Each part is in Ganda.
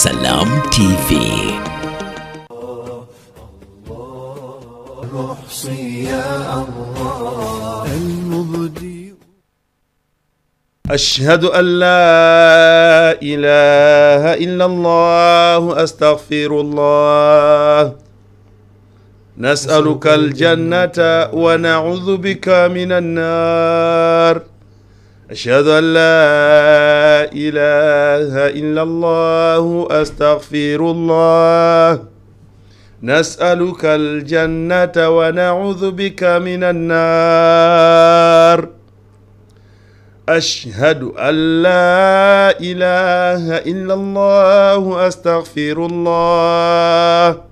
Salam TV. أشهد أن لا إله إلا الله أستغفر الله نسألك الجنة ونعوذ بك من النار أشهد أن لا إله إلا الله أستغفر الله نسألك الجنة ونعوذ بك من النار أشهد أن لا إله إلا الله أستغفر الله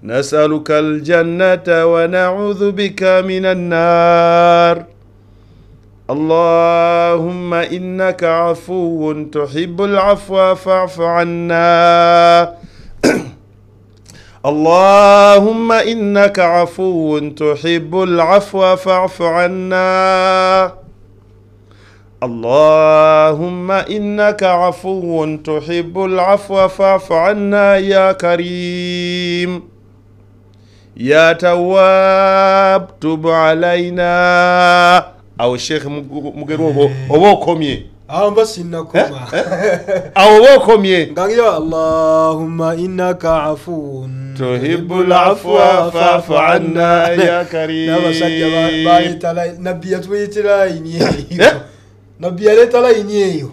نسألك الجنة ونعوذ بك من النار اللهم إنك عفو تحب العفو فاعف عنا اللهم إنك عفو تحب العفو فاعف عنا اللهم إنك عفو تحب العفو فاعف عنا يا كريم يا تواب تب علينا. أو الشيخ مجروبه أو كومي أو بس إنكم أو كومي اللهم إنك عفو تحب العفو فاعف عنا يا كريم. نبي نبي yaleta layini eyo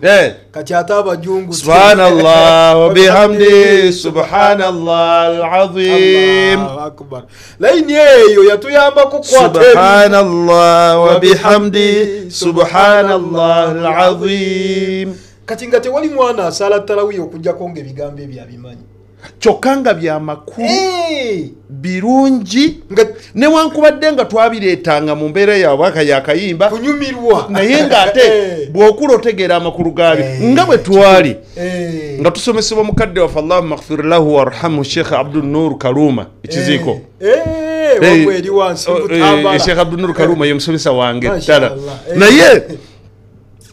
kati ate abajungu subhanallah wa bihamdi subhanallah alazim. Allahu akbar. Layini eyo yatuyamba kukwata subhanallah wa bihamdi subhanallah alazim. Kati nga tewali mwana asala tarawiya okujjako ng'ebigambo ebyo abimanyi kyokka nga bya makulu birungi newankubadde nga twabireetanga mu mbeera yaabwe yakayimba kunyumirwa naye ng'ate bw'okula otegeera amakulu gaabyo nga bwe twali nga tusomesebwa mukadde waffe Allahumma ighfir lahu warhamhu Sheikh Abdul Nur Kaluma ekiziiko Sheikh Abdul Nur Kaluma ye musomesa wange ddala naye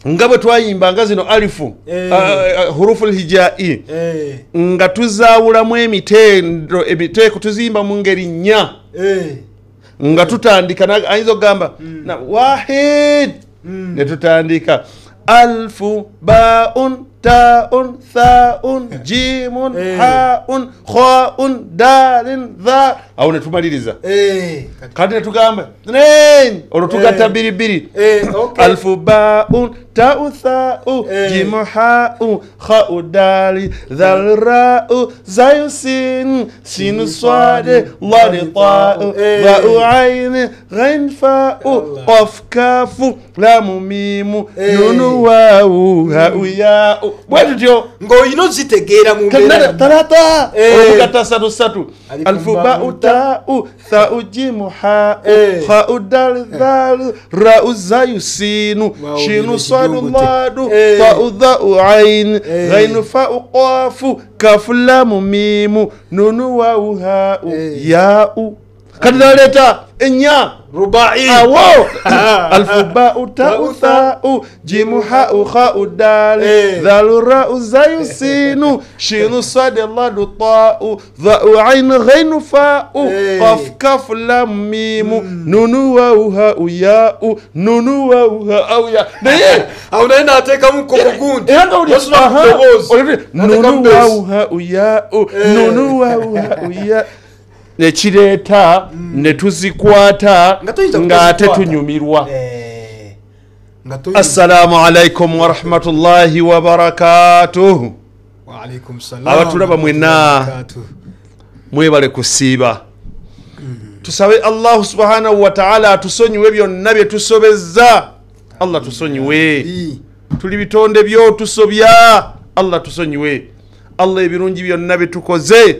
nga bwe twayimbanga zino alifu hurufu hijai nga tuzaawulamu emitendo emiteeko tuziyimba mu ngeri nnya nga tutandika ayinza okugamba wahid ne tutandika alfu baun taun thaun jimun haun khaun dalin dha awo ne tumaliriza kati ne tugamba nen olwo tugatta bbiri bbiri alfu baun tau thau jimu hau khau dali dhal rau zayu sin sinu swade ladi tau dhau aini ghain fau qaf kafu lamu mimu nunu wawu hau yau bwe tutyo ng'olina ozitegeera mu mbeera talata olugatta satu satu alfu bau tau thau jimu hau khau dal dhal rau zayu sinu shinu swadu ladu tau dhau ain ghainu fau qafu kafu lamu mimu nunu wawu hau yau kati naleeta ennya rubai awo alfu bau tau thau jimu hau khau dal dhalu rau zayu sinu shinu swadu ladu tau dhau ain ghainu fau qaf kaf lam mimu nunu wawu hau yau nunu wawu hau ya naye awo naye n'ateekamu kokugundi nunu wawu hau yau nunu wawu hau ya nekireeta ne tuzikwata ng'ate tunyumirwa. Assalamu alaikum warahmatullahi wabarakatuhu. Abatulaba mwenna mwebale kusiiba. Tusabe Allahu subhanahu wa ta'ala atusonyiwe byonna bye tusobezza. Allah tusonyiwe, tuli bitonde byo tusobya. Allah tusonyiwe. Allah ebirungi byonna bye tukoze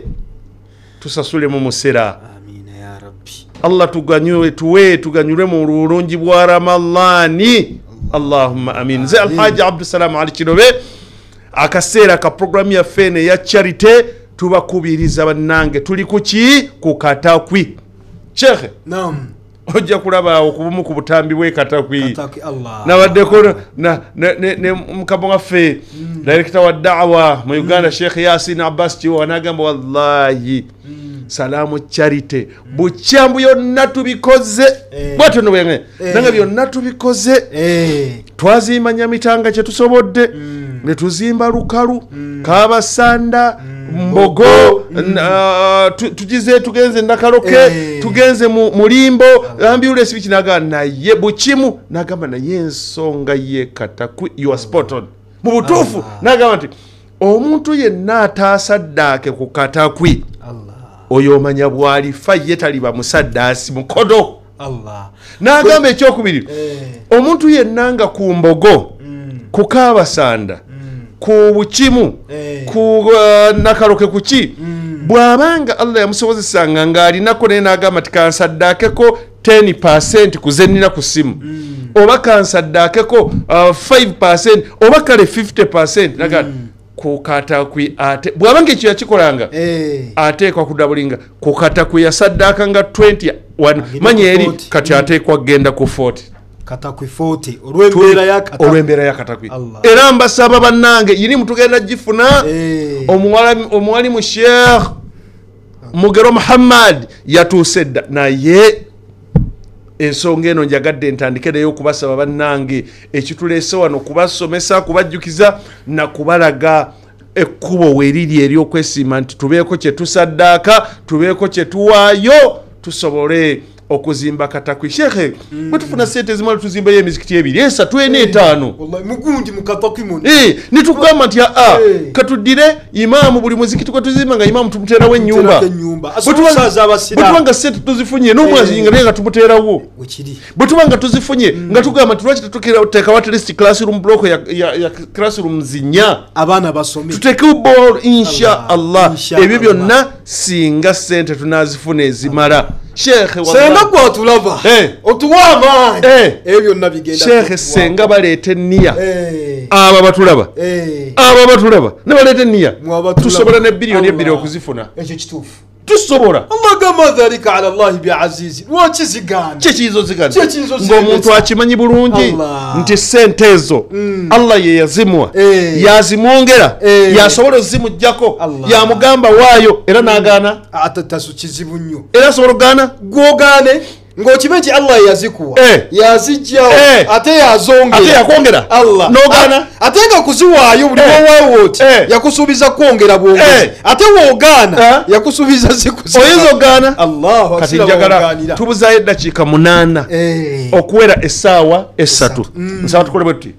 tusasule mu musera. Amina ya Rabbi. Allah tuganyule tuwe tuganyule mu bulungi bwa Ramadhani. Allahumma amin. Nze Alhaji Abdulsalam Ali Kirobe akaseera ka programu yaffe eno eya charity tubakubiriza bannange tuli kuki ku katakwi. Sheikh Naam. Ojja kulaba awo ku bumu ku butambi bw'e Katakwi. Nabaddeko ne mukama waffe director wa da'wa mu Uganda, Sheikh Yasin Abbas Kiwa, n'agamba wallahi Salaamu Charity bukyambu yonna tubikoze. Bwatyo no bwenge nange byonna tubikoze. Twazimba Nyamitanga kye tusobodde, ne tuzimba Lukalu, Kabasanda, Mbogo, tugize tugenze Nakaloke, tugenze Mulimbo, ambulance biki naga naye bukimu nagamba naye ensonga ye Katakwi, you are spot on. Mu butuufu nagamba nti omuntu yenna ataasaddaake ku Katakwi oyo omanya bw'alifa ye taliba musaddaasi mukodo. N'agamba ekyokubiri, omuntu yenna nga ku Mbogo, ku Kabasanda, ku Bukimu, ku Nakaloke kuki, bw'abanga Allah yamusobozesanga ng'alinako naye n'agamba nti kansaddaakeko 10% ku ze nnina ku ssimu, oba kansaddaakeko 5% oba kale 50%, n'agamba ku Katakwi ate bw'abanga ekyo yakikolanga ateekwa kudabulinga ku Katakwi yasaddaaka nga 21 manya eri kati ateekwa kugenda ku 40. Katakwi 40 olw'embeera ya Katakwi. Era mbasaba bannange yiri mutugenda gifuna. Omuwalimu Sheikh Mugero Muhammad yatuuse dda, naye ensonga eno njagadde ntandike nayo okubasaba bannange ekituleese wano kubasomesa, kubajjukiza na kubalaga ekkubo weriri ery'okwesiima nti tubeeko kye tusaddaaka, tubeeko kye tuwaayo tusobole okuzimba Katakwi. Shekhe, bwe tufuna sente ezimala tuzimbayo emizikiti 2, 3, 4, 5. Wallahi mugundi mu Katakwi muno. Nitugamba nti katuddire imaamu buli muzikiti gwe tuzimba nga imaamu tumuteerawo ennyumba. Bwe tuba nga sente tuzifunye n'omwazi nga naye nga tumuteerawo. Bwe tuba nga tuzifunye nga tugamba nti lwaki tetuteekawo at least classroom block ya classroom 4 abaana basome, tuteekewo ball insha Allah. Ebyo byonna singa sente tunazifuna ezimala. Sheikh senga gwatulaba otuwa amaanyi ebyo nabigenda. Sheikh senga baleete enniya, aba batulaba, aba batulaba ne baleeta enniya, tusobola ne biliyoni 2 okuzifuna. Ekyo kituufu, tusobola. Allah gamba dhalika ala Allahi biazizi. Lwaki zigaana? Kye kiyizo ng'omuntu akimanyi bulungi nti sente ezo Allah ye yazimuwa, yazimwongera, yasobola ozimuggyako, yamugamba waayo era n'agaana. Ate tasu kizibu nnyo. Era asobola okugaana? Gw'ogaane ng'okimanyi nti Allah yazikuwa, yazijjawo, ate yazongera, ate yakwongera, n'ogaana, ate nga kuziwaayo buli wowaawo oti yakusuubiza kwongera bwongezi, ate w'ogaana yakusuubiza zikuziwa. Oyinza okugaana? Allahu kati njagala tubuzaayo eddakiika 8 okuwera essaawa 3. Nsaba tukole bwe tuti,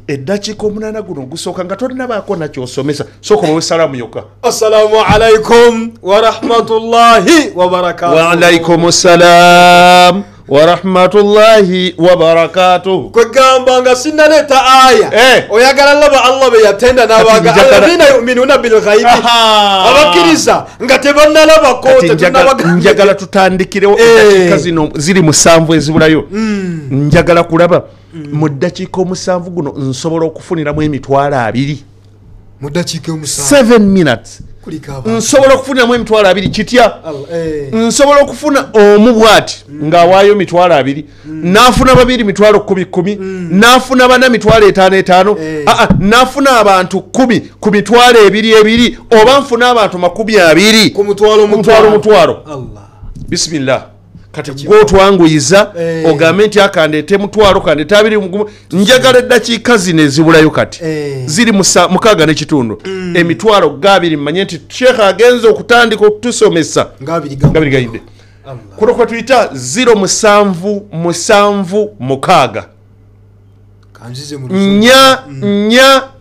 eddakiika 8 guno gusooka nga tonnabaako nakyosomesa, sooka obawe salaamu yokka. Assalaamu alaikum warahmatullahi wabarakatuh. Wa alaikum salaam wa rahmatullahi wa barakatuh. Kwegamba nga sinnaleeta aya, oyagala laba Allah be yatenda n'abaga alladhina yu'minuna bil ghaibi, abakkiriza nga tebannalabako. Njagala tutandikirewo eddakiika zino ziri 7 ezibulayo. Njagala kulaba mu ddakiika 7 guno nsobola okufuniramu emitwalo 2 mu ddakiika 7, 7 minutes nsobola okufuniramu emitwalo 2. Kitya? Nsobola okufuna omu bw'ati ng'awaayo mitwalo 2, n'afuna 2 mitwalo 10 10, n'afuna 4 mitwalo 5 5, n'afuna abantu 10 ku mitwalo 2 2, oba nfuna abantu 20 ku mutwalo mutwalo. Bismillah. Kati gw'otwanguyiza ogambe nti akandeete mutwalo, kandeete 2. Njagala eddakiika zino ezibulayo kati ziri 6.5, emitwalo 2 mmanye nti Sheikh agenze okutandika okutusomesa nga 2 gayidde. Kuno kwe tuyita 0 7 7 6 4 4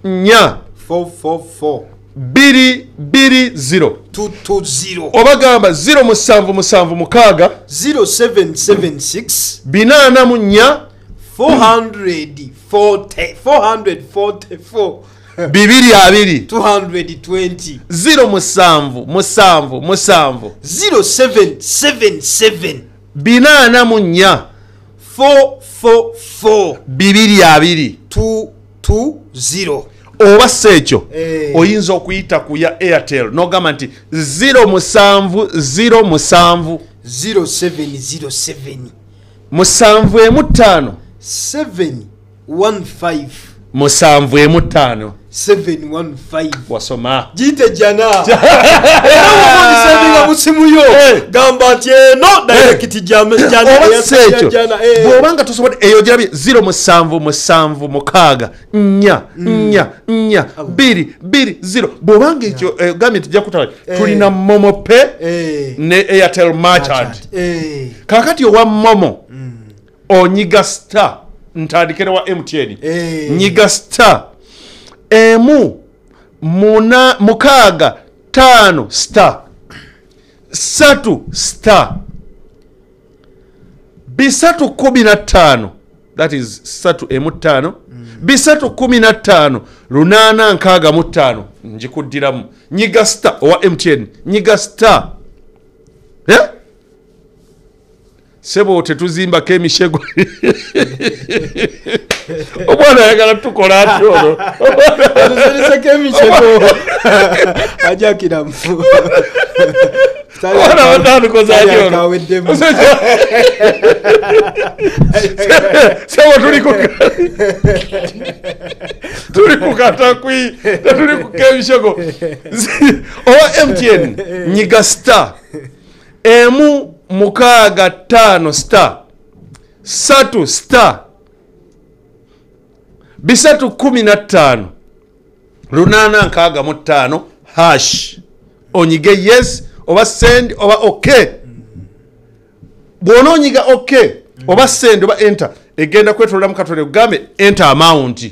4 4 4 4 2 2 0 2 2 0. Obagamba 0 7 7 6 0 7 7 6 4 4 4 444 2 2 220 0 7 7 7 0 7 7 7 4 4 4 4 4 2 2 2 2 0. Oba si ekyo oyinza okuyita ku ya Airtel n'ogamba nti 0 7 0 7 0 7 0 7 715 715 715 715 wasoma giyite jana era woba musimu yo gamba nti eno direct jana jana bw'obanga tosobola eyo girabye 0 7 7 6 4 4 4 2 2 0 bw'obanga ekyo gambye tujja kutala tulina Momo Pay ne Airtel Merchant. Kakati owa Momo onyiga star ntandikira wa MTN nyiga star emu muna 6 5 star 3 star 315, that is 3 emu 5 315 865 njikuddiramu nyiga star owa MTN nyiga star sebo tetuzimbako emishego omwana ayagala tukola atyo olwo atuziriseko emishego ajakiramu omwana batandikoza atyo olwo sebo tuli kukatakwi tetuli kukemishego owa MTN nyiga star emu 6 5 star 3 star 315 865 hash onyige yes oba send oba okay. Bw'ono onyiga okay oba send oba enter egenda kwetolola mukatole kugambe enter amount.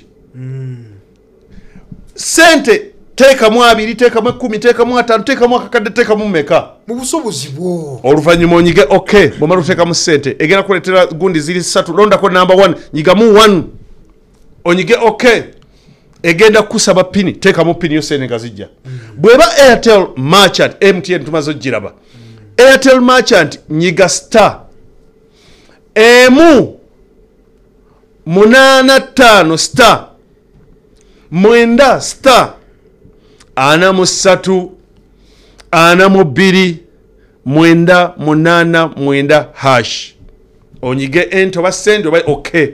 Sente teekamu 2 teekamu 10 teekamu 5 teekamu akakadde teekamu mmeka mu busobozi bwo. Oluvannyuma onyige okay bw'omala oteekamu sente egenda kuleetera gundi ziri 3 londako number 1 nyigamu 1 onyige okay egenda kusaba pini teekamu pini yo sente nga zijja. Bw'eba Airtel Merchant MTN tumaze ogiraba Airtel Merchant nyiga star emu 8 5 star 9 star 43 42 9 8 9 hash onyige enter oba send oba okay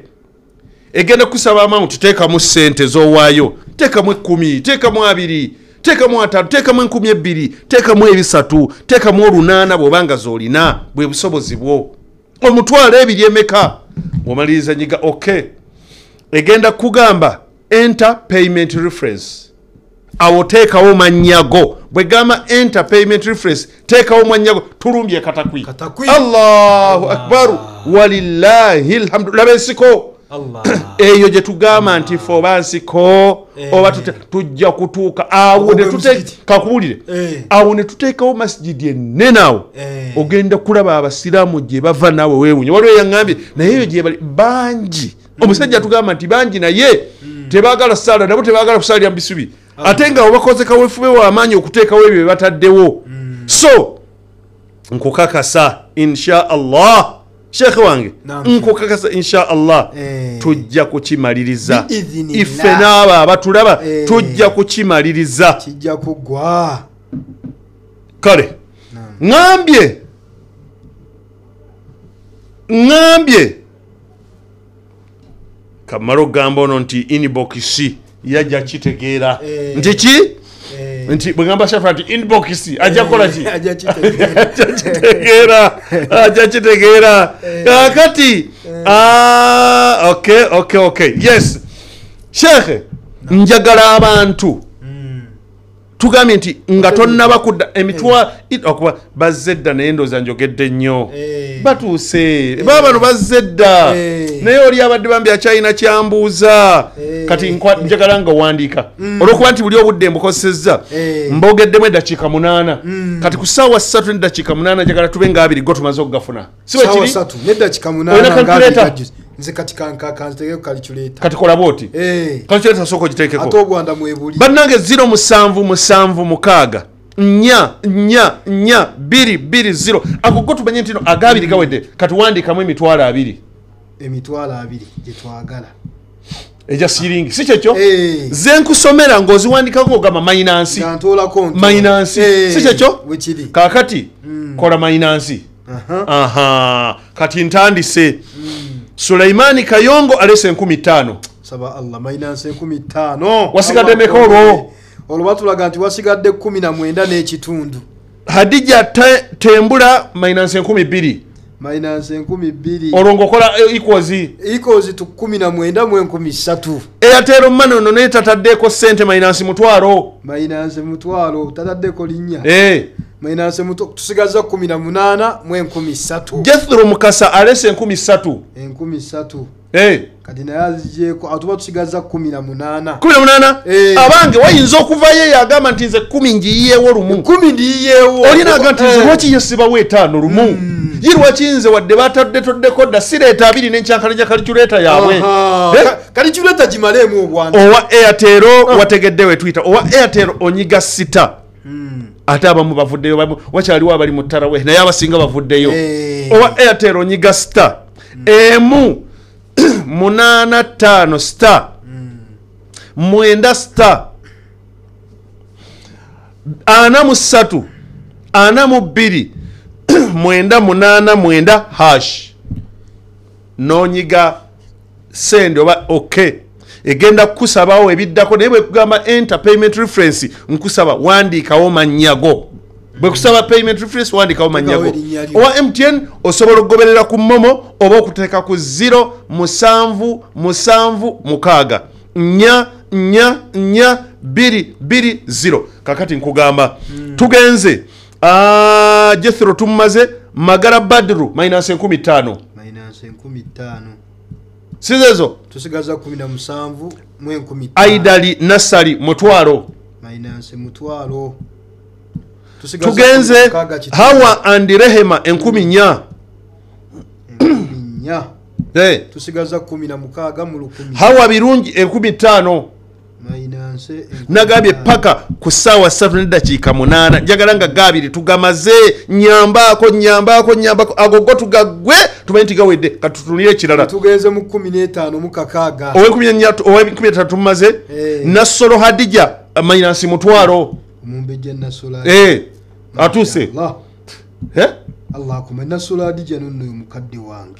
egenda kusaba amount teekamu sente z'owaayo teekamu 10 teekamu 2 teekamu 5 teekamu 12 teekamu 3 teekamu 8 bw'obanga z'olina bwe busobozi bwo omutwalo 2 emeka bw'omaliriza nyiga okay egenda kugamba enter payment reference awo teekawo manyago bwegamba enter payment reference teekawo manyago tulumbye katakwi. Allahu akbar walillahi alhamdu laba ensiko eyo gye tugamba nti ffe oba nsiko oba tujja kutuuka awo kakuwulire awo ne tuteekawo masijidi ennene awo ogenda kulaba abasiraamu gye bava naawe weewunya waliwo eyaŋŋambye naye eyo gye bali bangi omusajja atugamba nti bangi naye tebaagala ssaala nabo tebaagala kusaalira mu bisubi ate nga obakoze kaweefube w'amaanyi okuteekawo ebyo bye bataddewo. So nkukakasa insha Allah Sheikh wange nkukakasa insha Allah tujja kukimaliriza ife n'abo abatulaba tujja kukimaliriza kijja kuggwa. Kale ŋŋambye kamala okugamba ono nti inbox yajja kitegeera nti ki nti bwe ngamba Shafa nti inbox ajja kukola ki ajja kitegeera kakati okay yes Sheikh njagala abantu tugambye nti nga tonnaba kudda emitwalo okuba bazze dda naye ndowooza njogedde nnyo batuuse baba bano bazze dda naye oli abadde bambi akyalina kyambuuza kati njagala nga owandiika olw'okuba nti buli obudde mbukozesezza mbogeddemu eddakiika 8 kati ku ssaawa 3 n'eddakiika 8 njagala tube nga 2 go tumaze okugafuna si bwe kiri 3 n'eddakiika 8 nga 2 nze kati kankanziteekeko calculator kati kola bw'oti calculator sooka ogiteekeko ate obwanda mwebuli bannange 0 7 7 6 4 4 4 2 2 0 ako go tumanye nti no agabiri gawedde kati wandiikamu emitwalo 2 emitwalo 2 gye twagala ejja siringi si kyekyo ze nkusomera ng'oziwandikako ogamba mayinansi mayinansi si kyekyo kaakati kola mayinansi aha kati ntandise Suleimani Kayongo alese 5,000. Saba Allah minus 5,000. Wasigadde meka olwo? Olwo batulaga nti wasigadde 19 n'ekitundu. Hadija Tembula minus 2,000. Minus 2,000. Olwo ng'okola equals equals to 19 mu 3,000. Airtel Money ono naye tataddeko ssente minus 1,000. Minus 1,000 tataddeko linnya. Minus tusigaza 18 mu 3,000. Jethro Mukasa alese 3,000. 3,000. Kati naye azigyeko atuba tusigaza 18. 18? Abange wayinza okuvayo yagamba nti nze 10 ngiyiyeewo lumu. 10 ndiyiyeewo. Olina agamba nti nze lwaki yesibawo 5 lumu. Ye lwaki nze wadde batadde toddeko dda sireeta 2 n'enkyankalanya kaliculeeta yaabwe. Kaliculeeta gimaleemu obwana. Owa Airtel wategedde we Twitter. Owa Airtel onyiga 6. Ate abamu bavuddeyo, wakyaliwo abali mu ttarawe naye abasinga bavuddeyo. Owa Airtel onyiga 6. Emu 8 5 star 9 star 43 42 9 8 9 hash. Nonyiga send oba okay. Egenda kukusabawo ebiddako naye bwe kugamba enter payment reference nkusaba wandiikawo mannyago. Bwe kusaba payment reference wandiikawo mannyago. Owa MTN osobola okugoberera ku momo oba okuteeka ku 0 7 7 6 4 4 4 2 2 0. Kakati nkugamba tugenze. Jethro tummaze. Magara Badru minus 5,000. Minus 5,000. Sizezo tusigaza 17 mu 5,000. Aidali Nasari 1,000. Minus 1,000. Tugenze Hawa and Rehema 4,000. 4,000. Tusigaza 16 mu 1,000. Hawa Birungi 5,000. Minus nagambye paka ku ssaawa 3:08. Njagala nga gabiri tugamaze nyambaako nyambaako nyambaako ago go tugaggwe tumanyi nti gawedde. Katutunulire ekirala. Tugenze mu 15 mu kakaaga. Owe13 tumaze. Nassolo Hadija minus 1,000. Omumbejja Nassolo atuse. Allah akuma Nassolo Hadija nonno mukadde wange.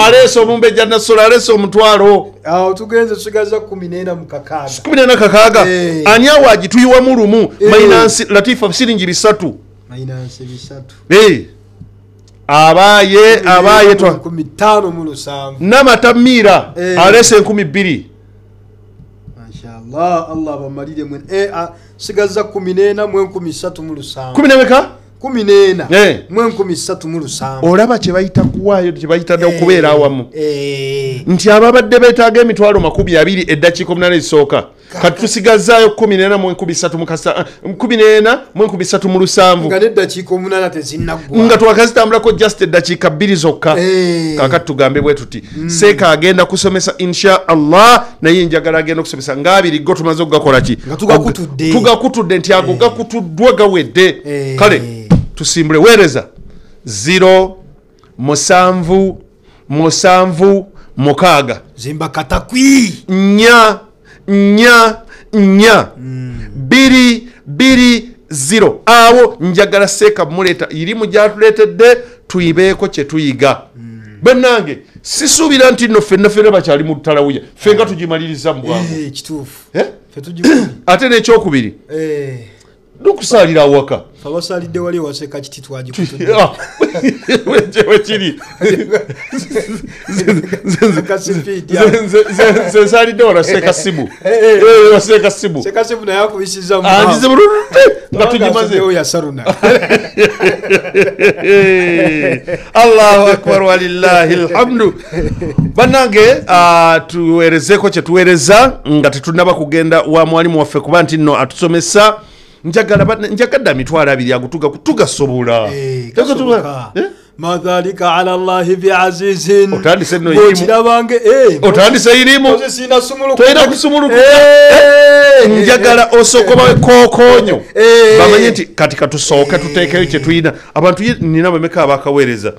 Aleese omumbejja Nassolo aleese 1,000. Awo tugenze tusigaza 14 mu kakaaga. 14 kakaaga. Ani awo agituyiwamu lumu minus Latifa siringi 3. Minus 3. Abaye abaye 15 mu 7. Namata Mira aleese 2,000. Mashallah Allah bamalire mwe. Sigaza 14 mu 3,700. 10 meka? 14 mu 3,700. Olaba kye bayita kuwaayo kye bayita okubeera awamu. Nti ababadde beetaaga emitwalo 20 eddakiika 8 ezisooka. Kati tusigazaayo 14 mu 3 14 mu 3,700. Nga n'eddakiika 8 tezinnaggwa. Nga twakazitambulako just eddakiika 2 zokka. Kaakati tugambe bwe tuti. Seeka agenda kusomesa insha Allah naye njagala agenda okusomesa nga 2 go tumaze okugakola ki? Nga tugakutudde. Tugakutudde nti ago gakutuddwa gawedde. Kale tusimbule weereza 0 7 7 6 zimba katakwi 4 4 4 2 2 0. Awo njagala seeka muleeta irimu gyatuleetedde tuyibeeko kye tuyiga. Bannange sisuubira nti nno ffenna ffenna bakyali mu ttalawuya ffe nga tugimaliriza mu bwangu. Kituufu. Ate n'ekyokubiri nukusaalira awaka. Abasalidde wali waseka kiti twagikutudde. Wekiri. Nze nsalidde wala Seeka Sibu. Seeka Sibu. Seeka Sibu naye akubisizza mu. Andize nga tugimaze. Ya Saruna. Allahu akbar walillahi alhamdu. Bannange tuweerezeko kye tuweereza nga tetunnaba kugenda wa mwalimu waffe kuba nti nno atusomesa. Njagadde emitwalo 2 ago tugasobola. Madhalika ala Allahi biazizin. Otandise nno irimu. Bw'okirabange, Otandise irimu. Sina sumulukuta. Toyina kusumulukuta. Njagala osooke obawe kookoonyo. Bamanye nti kati katusooke tuteekeyo kye tulina. Abantu nina bameka abakaweereza.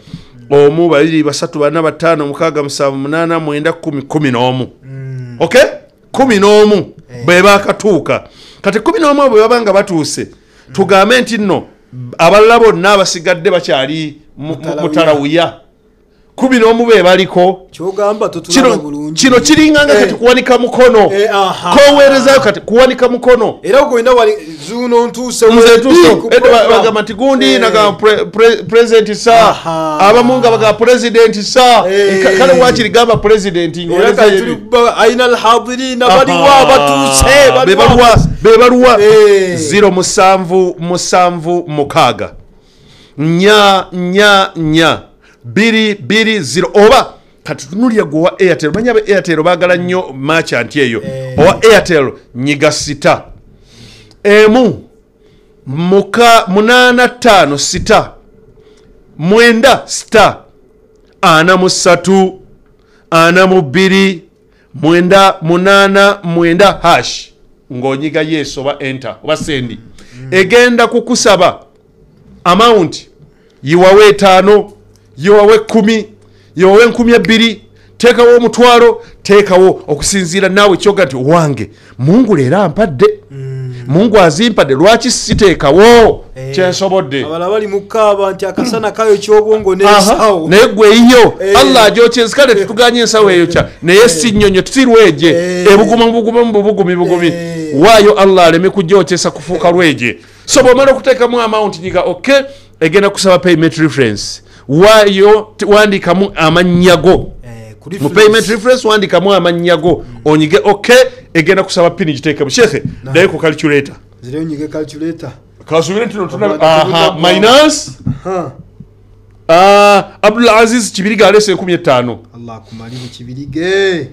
1 2 3 4 5 6 7 8 9 10 11. Okay? 11 bwe bakatuuka. Kati 11 bwe babanga batuuse tugambe nti nno abalala bonna abasigadde bakyali mutalawuya. 11 be baliko. Kyogamba totulaba bulungi. Kino kiringanga kati kuwanika mukono. Koweerezayo kati kuwanika mukono. Era ogenda wali zuno ntuuse bagamba nti gundi nagamba president sa. Abamu nga bagamba president sa. Kale wakiri gamba president ng'oweerezayo. Aina al-hadirina baliwa batuuse bebaluwa 0 7 7 6 4 4 4 2 2 0 oba kati tunuulira gwe owa Airtel. Manyi abe Airtel baagala nnyo merchant eyo. Owa Airtel nyiga 6 emu 8 5 6 9 6 43 42 9 8 9 hash ng'onyiga yes oba enter oba sendi. Egenda kukusaba amount yiwawe 5 yiwawe 10 yiwawe 2000 teekawo omutwalo teekawo okusinziira naawe kyoga nti wange Mungu leero ampadde. Mungu azimpadde lwaki siteekawo kyensobodde. Abalala bali mu kaaba nti akasana kayo ky'obwongo n'ensawo. Naye gwe eyo Allah agyokyensi kale tetuganye ensawo eyo kya naye si nnyonyo si lweje ebuguma buguma bugumi bugumi waayo Allah aleme kugyokyesa kufuuka lweje. So bw'omala okuteekamu amount nyiga okay egenda kusaba payment reference waayo wandikamu amannya go. Mu payment reference wandikamu amannya go onyige okay egenda kusaba pin giteekemu. Shekhe ddayo ku calculator. Zireyo nyige calculator. Kasubire nti tuna aha minus Abdul Aziz Kibirige alese 15. Allah kumalibu Kibirige.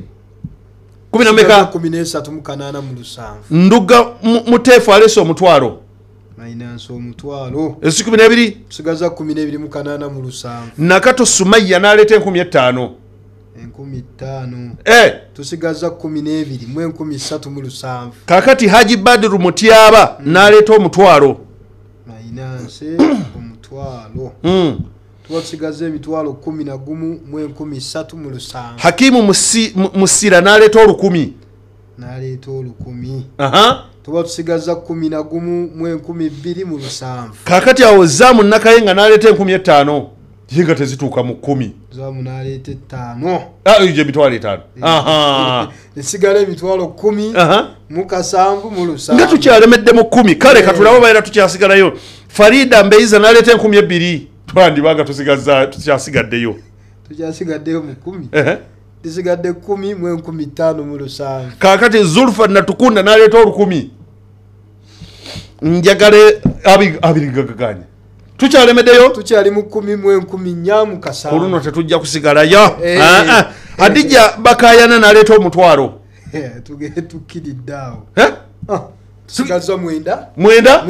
10 na meka 13 8 7. Nduga Mutefu alese omutwalo. Minus omutwalo. Esi 12 tusigaza 12 8 7. Nakato Sumayya n'aleeta 15. 15. Tusigaza 12 3 7. Kakati Haji Badru Mutyaba n'aleeta omutwalo. Minus omutwalo. Tusigaza emitwalo 11 3 7. Hakimu Musira n'aleeta 1000. N'aleeta 1000. Tuba tusigaza 11 2 7. Kakati awo Zamu Nakayenga n'aleeta 15. Yinga tezituuka mu 10. Zamu n'aleeta 5. Ejo emitwalo 5. Esigala emitwalo 10 mu 7 7. Nga tukyalemedde mu 10. Kale katulaba baera tukyasigalayo. Farida Mbeiza n'aleeta 2000. Twandibanga tusigaza tukyasigaddeyo. Tukyasigaddeyo mu 10. Tusigadde 10 mu 5 7. Kakati Zulfa Natukunda n'aleeta 1000. Njagale abiri gagaganya. Tukyalemeddeyo? Tukyali mu 10 mu 4 7. Oluno tetujja kusigalayo. Hadija Bakayana n'aleeta omutwalo. Tugende tukkiridde awo. Tusigaza 9. 9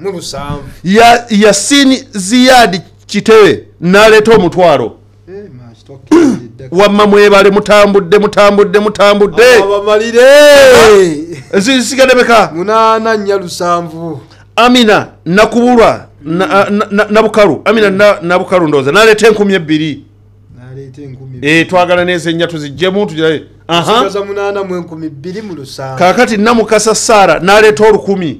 mu 4 7. Yasini Ziyadi Kitewe n'aleeta omutwalo. Wamma mwebale mutambudde mutambudde mutambudde. Abamalire. Zisigadde meka? 8 4 7. Amina Nakubulwa Nabukalu. Amina Nabukalu ndowooza n'aleeta 2000. N'aleeta 2000. Twagala n'ezennya tuziggyemu tugirayo. Tusigaza 8 mu 2000 7. Kaakati Namukasa Sara n'aleeta 1000.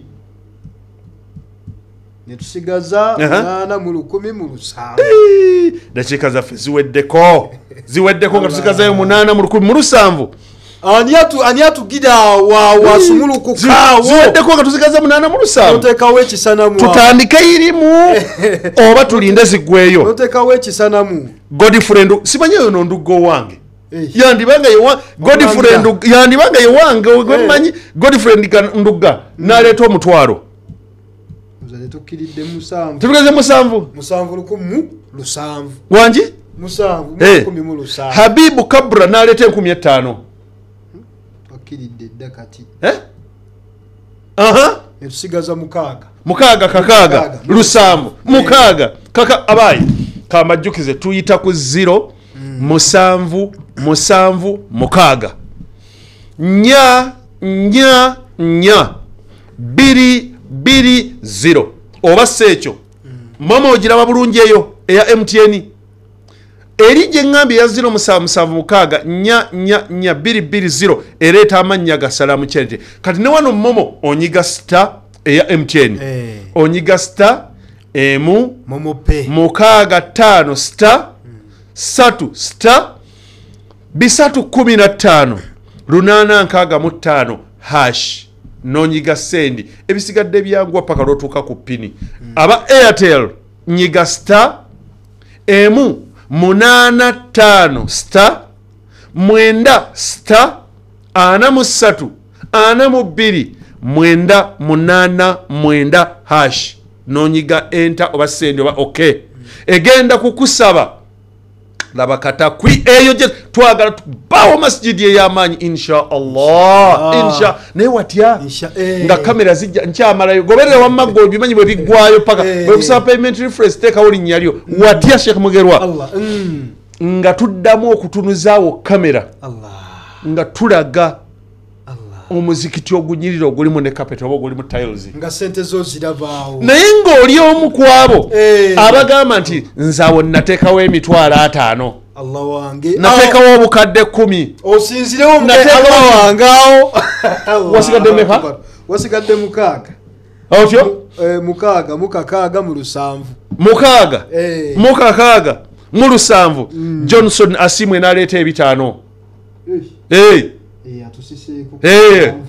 Ne tusigaza 8 mu 1000 7. Dakiika zaffe ziweddeko. Ziweddeko nga tusigazayo 8 mu 1000 7. Ani atugira wa sumulukuka ziweddeko nga tusigaza 8 mu 7. Notekawo ekisanamu. Tutandike irimu oba tulinde ziggweyo. Notekawo ekisanamu. Godfrey simanyi oyo nduggo wange. Yandibanga yewa Godfrey yandibanga yewange gwe mmanyi Godfrey Ndugga n'aleeta omutwalo. Tukiridde 7. Tugeze 7. 7 7. Wangi? 7 7. Habibu Kabra n'aleeta 15. Tukiridde dda kati. Tusigaza 6. 6 kakaaga 7 6 kaka abayi kamajjukize tuyita ku 0 7 7 6 4 4 4 2 2 0 oba si ekyo mama ogiraba bulungi eyo eya MTN eri gye ŋŋambye ya 0 7 7 6 4 4 4 2 2 0 ereeta amannya ga Salamu Charity. Kati ne wano momo onyiga star eya MTN onyiga star emu momo pay 6 5 star 3 star 315 865 hash nonyiga sendi. Ebisigadde byanguwa paka lwotuuka ku pini. Aba Airtel nyiga star 1 8 5 star 9 star 43 42 9 8 9 hash nonyiga enter oba sendi oba okay. Egenda kukusaba laba katakwi eyo je twagala bawo masjidi ey'amaanyi insha Allah insha naye watya nga kamera zijja nkyamalayo goberera wamma gwe obimanyi bwe biggwayo paka bwe kusaba payment reference teekawo linnya lyo watya Sheikh Mugerwa Allah nga tuddamu okutunuzaawo kamera Allah nga tulaga omuzikiti ogunyirira ogulimu ne carpet oba ogulimu tiles nga sente zo zirabaawo naye ng'oli omu ku abo abagamba nti nze awo nateekawo emitwalo 5 Allah wange nateekawo obukadde 10 osinzirewo Allah wange awo wasigadde mmeka wasigadde 6 otyo 6 mukakaaga mu 7 6 mukakaaga mu 7 Johnson Asimwe n'aleeta 5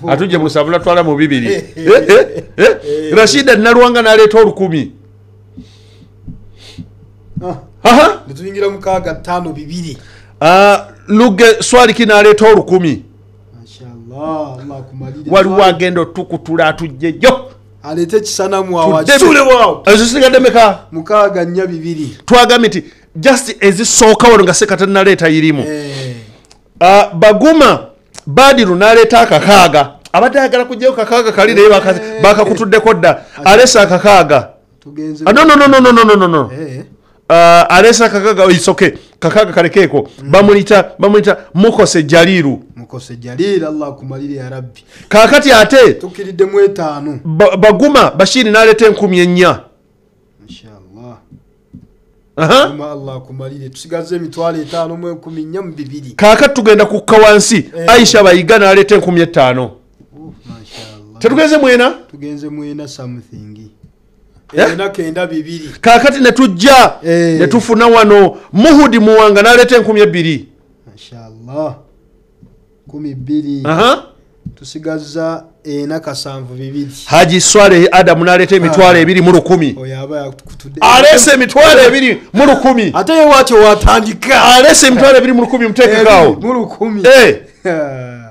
atujje mu 7 natwala mu 2 Rashida Nalwanga n'aleeta 1000 aha netuyingira 6 5 2 Luge Swaliki n'aleeta 1000 Mashallah Allah kumalire waliwo agenda otukutula atujjeyo aleete ekisanamu awo ezo zisigadde mmeka 6 4 2 twagambye nti just ezisooka wano nga Sekata naleeta irimu Baguma Badiru n'aleeta akakaaga abadde ayagala kujjayo kakaaga kali naye bakakutuddeko dda aleese akakaaga no aleese akakaaga it's okay kakaaga kalekeeko bamuyita Mukose Jaliru Mukose Jaliru Allah kumalire ya Rabbi kaakati ate tukiriddemu 5 Baguma Bashiri n'aleeta 1400 Inshallah Allah kumalire tusigaze emitwalo 5 mu 1402 kaakati tugenda kukka wansi Aisha Bayiga n'aleeta 1500 Mashallah tetugenze mwena tugenze mwena something ena kenda 2 kaakati ne tujja ne tufuna wano Muhudi Muwanga n'aleeta 2000 Mashallah 12 tusigaza ena kasanvu 2 Haji Swaleh Adamu n'aleeta emitwalo 2 mu 1000 oyo aba yakutudde aleese emitwalo 2 mu 1000 ate ye watyo watandika aleese emitwalo 2 mu 1000 muteekekaawo mu 1000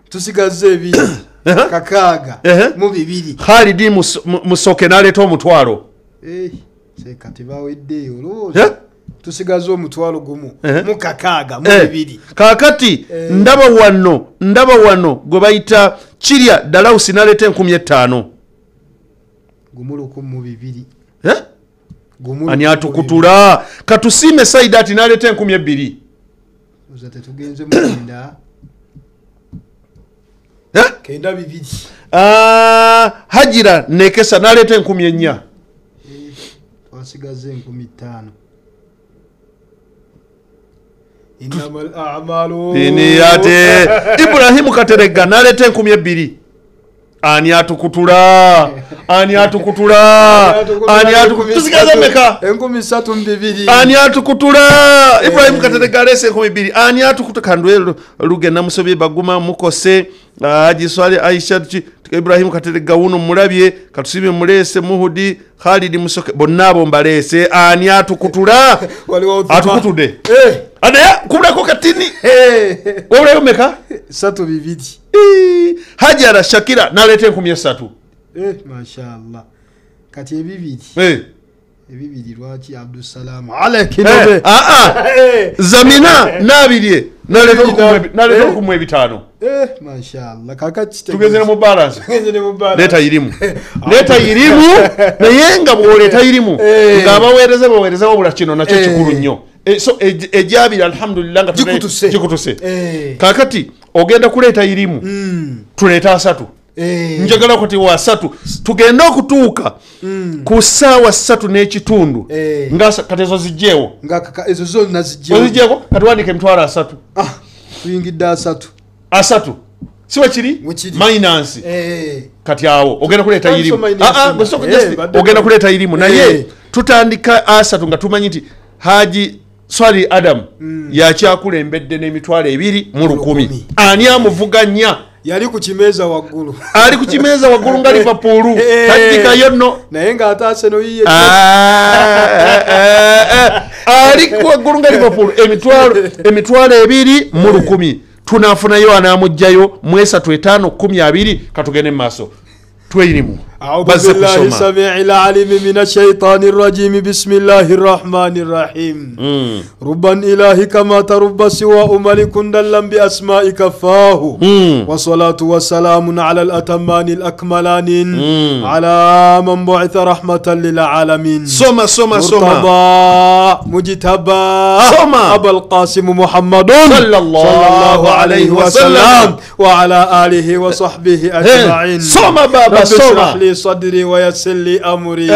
tusigaza 2 kakaaga mu 2 Khalidi Musoke n'aleeta omutwalo Sekati baweddeyo olowooza tusigaza omutwalo gumu mu kakaaga mu 2 kaakati ndaba wano gwe bayita Kirya Dalausi n'aleeta 1500 gumu 1002 ani atukutula Katusime Saidati n'aleeta 2000 oza tetugenze mugenda kenda 2 Hajira Nekesa n'aleeta 1400 twasigaza 1500 innamal a'malu biniyate Ibrahimu Katerega n'aleeta 2000 ani atukutula ani atukutula ani atukutula tusigaza mmeka 3200 ani atukutula Ibrahimu Katerega aleese 2000 ani atukutula Kandwe Luge Namusobye Baguma Mukose Haji Swale Aisha Ibrahimu Katerega wuno mulabye Katusime mulese Muhudi Khalidi Musoke bonna abo mbaleese ani atukutula atukutudde anaye kubulako katini wabulayo mmeka 32 Hajara Shakira n'aleeta 1300 Mashallah kati ebibiri ebibiri lwaki Abdussalam alekinobe Zamina Nabirye n'aleeta 1500 Mashallah kakati tugeze mu balance leeta irimu naye nga bw'oleeta irimu ng'abaweereza baweereza wabula kino nakyo kikulu nnyo so ejabiri alhamdulillah nga gikutuse kaakati ogenda kuleeta irimu tuleeta 3 njagala kuti wa 3 tugende okutuuka ku ssaawa 3:15 nga kati ezo zijjeewo nga ezo zonna zijjeewo kati wandika emitwalo 3 tuyingidde 3 3 si wekiri minus kati awo ogenda kuleeta irimu ogenda kuleeta irimu naye tutandika 3 nga tumanyi nti Haji Swali Adam yakyakulembedde n'emitwalo 2 mu 1000. Ani amuvuganya? Yali ku kimeeza waggulu. Ali ku kimeeza waggulu nga Liverpool, taddikayo nno. Naye ng'ate Arsenal yiye. Ali waggulu nga Liverpool, 2,000 mu 1000. Tunafunayo anamugjayo mu 3 5 10 20. Katugende mu maaso, tweyirimu. أعوذ بالله السميع العليم من الشيطان الرجيم، بسم الله الرحمن الرحيم. ربا إله كما ترب سواء ملك دلا بأسمائك فاه، والصلاة والسلام على الأتمان الأكملان على من بعث رحمة للعالمين. Soma, soma, soma. مرتضى مجتبى. Soma. أبا القاسم محمد صلى الله عليه وسلم. وعلى آله وصحبه أجمعين. Soma baba. رب اشرح Soma. لي صدري ويسر لي أمري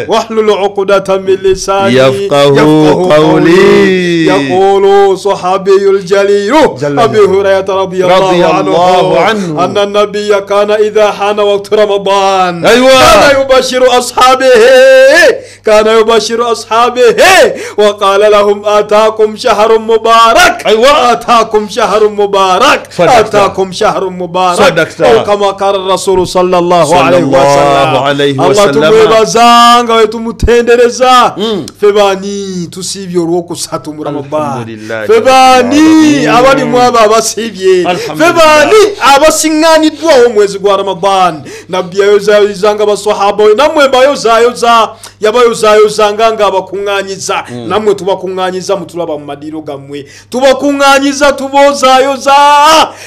واحلل عقدة من لساني يفقه قولي. يقول صحابي الجليل جل أبي جلاله. هريرة رضي الله رضي عنه، الله عنه. أن النبي كان إذا حان وقت رمضان كان يبشر أصحابه، كان يبشر أصحابه وقال لهم: آتاكم شهر مبارك، آتاكم شهر مبارك، صدقت. آتاكم شهر مبارك. صدقت. أو كما قال الرسول صلى الله صلى عليه الله وسلم. عليه Allah وسلم. tumwebazanga we tumutendereza. Ffe baani tusiibye olwokusatu mu Ramadan? Alhamdulillah. Ffe baani abali mu abo abasiibye? Ffe Alhamdulillah. baani abasiŋŋaaniddwawo omwezi gwa Ramadan? Nabbi yayozaayozanga basahaba we, nammwe mbayozaayoza. Yabayozaayozanga nga abakuŋŋaanyiza, nammwe tubakuŋŋaanyiza, mutulaba mu madiiro gammwe, tubakuŋŋaanyiza, tubozaayoza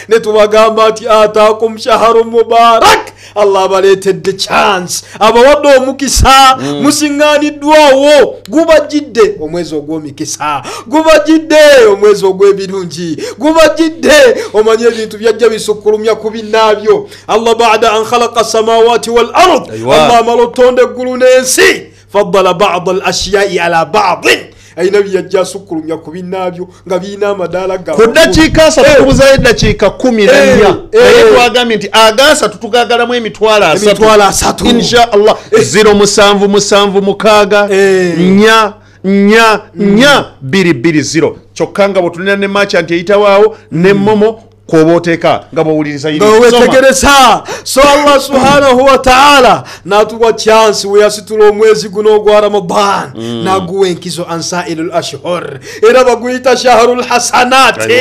ne tubagamba nti ataakum shaharu mubarak. Allah abaleetedde chance, abawadde omukisa, musiŋŋaaniddwawo, gubajjidde omwezi ogw'omikisa, gubajjidde omwezi ogw'ebirungi, gubajjidde. Omanye ebintu byajja bisukkulumya ku binnaabyo. Allah bada an khalaqa samawati wal ard, Allah amala otonda eggulu n'ensi, faddala bada al ashiyai ala badin, ayina byajja asukkulumya ku binnaabyo nga birina amadaala ga Ku ddakiika 30 tubuzayo eddakiika 14. Naye twagambye nti agasatu tugagalamu 300,000. 300,000. Insha Allah. 0776 4 4 4 2 2 0. Kyokka nga bwetulina ne merchant eyitawaawo ne MoMo kwoba oteeka nga bwowuliriza. Nga wetegereza. So Allah subhanahu wa taala natuwa chance, weyasitula omwezi guno ogwa Ramadan naguwa enkizo ansailu l ashhur, era baguyita shaharu lhasanati,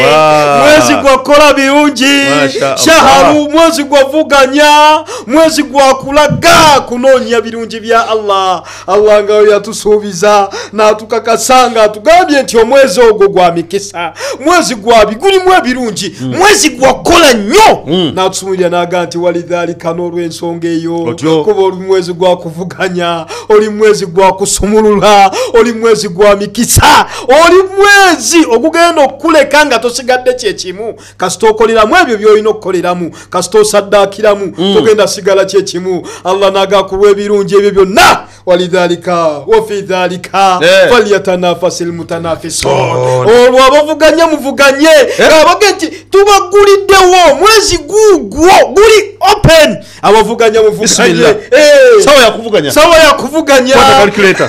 mwezi gwakola birungi. Masha Allah. Shaharu, mwezi gwavuganya, mwezi gwakulaga kunoonya birungi bya Allah. Allah nga we yatusuubiza n'atukakasa nga atugambye nti omwezi ogwo gwa mikisa, mwezi gwabi gulimu ebirungi, mwezi gwakola nnyo. N'atusumulira n'aga nti walidhalika, n'olw'ensonga eyo, Otyo. kuba oli mwezi gwa kuvuganya, oli mwezi gwa kusumulula, oli mwezi gwa mikisa, oli mwezi ogugenda okukuleka nga tosigadde kyekimu. Kasita okoleramu ebyo byolina okukoleramu, kasita osaddaakiramu, togenda sigala kyekimu. Allah n'agakulwa ebirungi ebyo byonna, walidhalika wafi dhalika falyatanafasi lmutanafisun. Olwo abavuganya muvuganye, abage nti tubaguliddewo mwezi gugwo guli open, abavuganya muvuganye. Bismillah. Sawa yakuvuganya. Sawa yakuvuganya. Kwata calculator.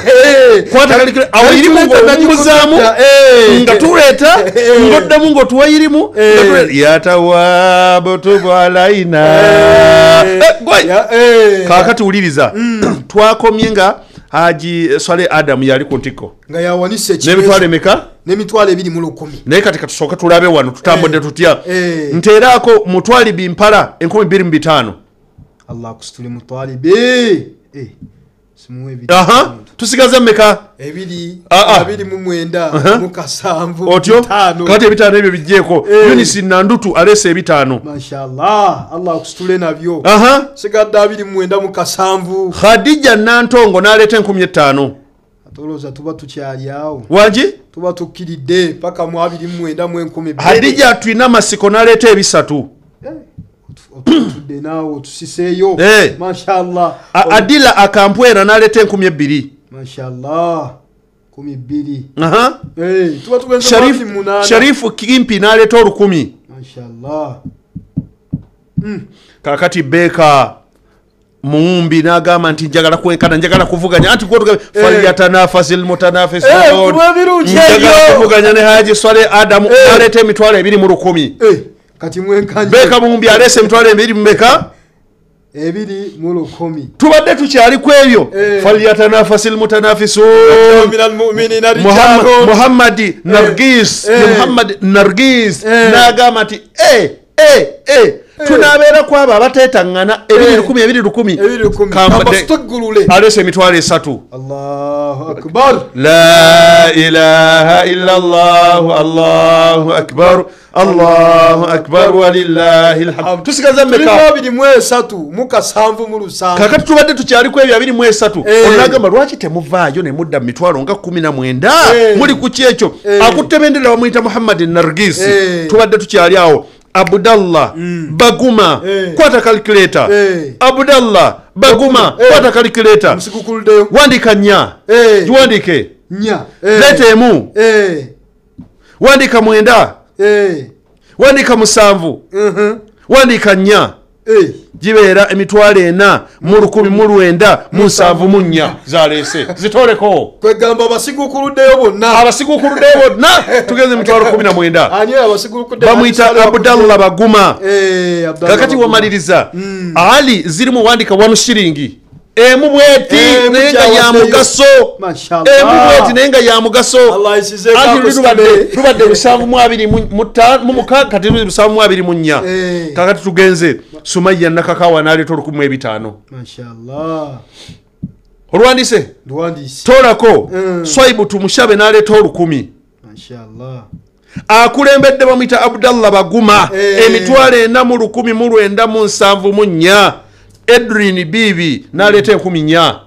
Kwata calculator. Awo irimu ng'owummuzaamu, nga tuleeta, ng'oddamu ng'otuwa irimu, nga tuleeta. Yatawabu tubu alaina. Gwe. Kaakati wuliriza, twakomye nga Haji Swale Adam yali ku ntikko nga yawanise n'emitwalo emeka? N'2,000 mu. Naye kati katusooke tulabe wano tutambudde tutya. Nteeraako mutwali bimpala 2,005. Allah akusitule mutwalibe. Simuwe ebiri. Aha, tusigaza mmeka? Ebiri Ah, ah. 29 mu 7 Otyo. 5. Kati ebitaano ebyo bijjeeko. Yunisi Nandutu aleese ebitaano. Mashallah, Allah akusitule nabyo. Aha. Sigadde 97 mu. Khadija Nantongo n'aleeta 5,000. Atolooza tuba tukyali awo. Wangi. Tuba tukkiridde paka mu 29 mu 2,000. Hadija Twina Masiko n'aleeta ebisatu. Otutudde naawe otusiseeyo. Mashallah. Adila Akampwera n'aleeta 2,000. Mashallah, 2,000. Aha. Tuba tugenze mu 28. Sharifu Kimpi n'aleeta 1,000. Mashallah. Kakati Beka Muwumbi n'agamba nti njagala kwenkana, njagala kuvuganya, anti falyatanafasil mutanafisun, njagala kuvuganya ne Haji Swaleh Adamu, aleeta emitwalo 2 mu 1000. Kati mwenkanye. Beeka Muwumbi aleese emitwalo ebiri mumeka? 2 mu 1000. Tubadde tukyali ku ebyo, falyatanafasil mutanafisun. Minal mu'minina rijalun. Muhammadi Nargis, Muhammad Nargis n'agamba nti tunaabeera ku abo abateetaŋŋana, 2 1, 2 1. 2 1. Kambasitugulule. Aleese emitwalo 3. Allahu akbar. La ilaha illa Allah, Allahu akbar, Allahu akbar, walillahi alhamd. Tusigaza Tuli mmeka? 23 mu 7 77. Kakati tubadde tukyali ku ebyo 23. Onagamba lwaki temuvaayo ne mudda mu mitwalo nga 19? Muli ku kyekyo. Akutte bendera bamuyita Muhammad Nargis. Tubadde tukyali awo, Abdallah Baguma, kwata calculator. Abdallah Baguma, kwata calculator. Musigukuluddeyo. Wandika 4. Giwandike. 4. Leeta 1. Wandika 9. Wandika 7. Wandika 4. Gibeera 4,174 zaleese, zitoleko. Kwegamba abasigukuluddeyo bonna. Abasigukuluddeyo bonna tugenze emitwalo 19. Ani oyo abasigukuludde? Bamuyita Abdallah Baguma. Abdallah Kakati Baguma. wamaliriza ali zirimu, wandika 1 shiringi emu bweti, Emu naye nga ya kyawaddeyo. mugaso. Mashallah. Emu bweti naye nga ya mugaso. Allah ayisizeeko Anti luli akusitule. lubadde 726, kati luli 724. Kakati tugenze Sumaya Nakakawa n'aleeta 1,005. Mashallah. Olwandise? Ndwandiise. Toolako. Swaibu Tumushabe n'aleeta 1,000. Mashallah. Akulembedde bamuyita Abdallah Baguma, 4,1 1974. Edrin Bibi n'aleeta 4,000.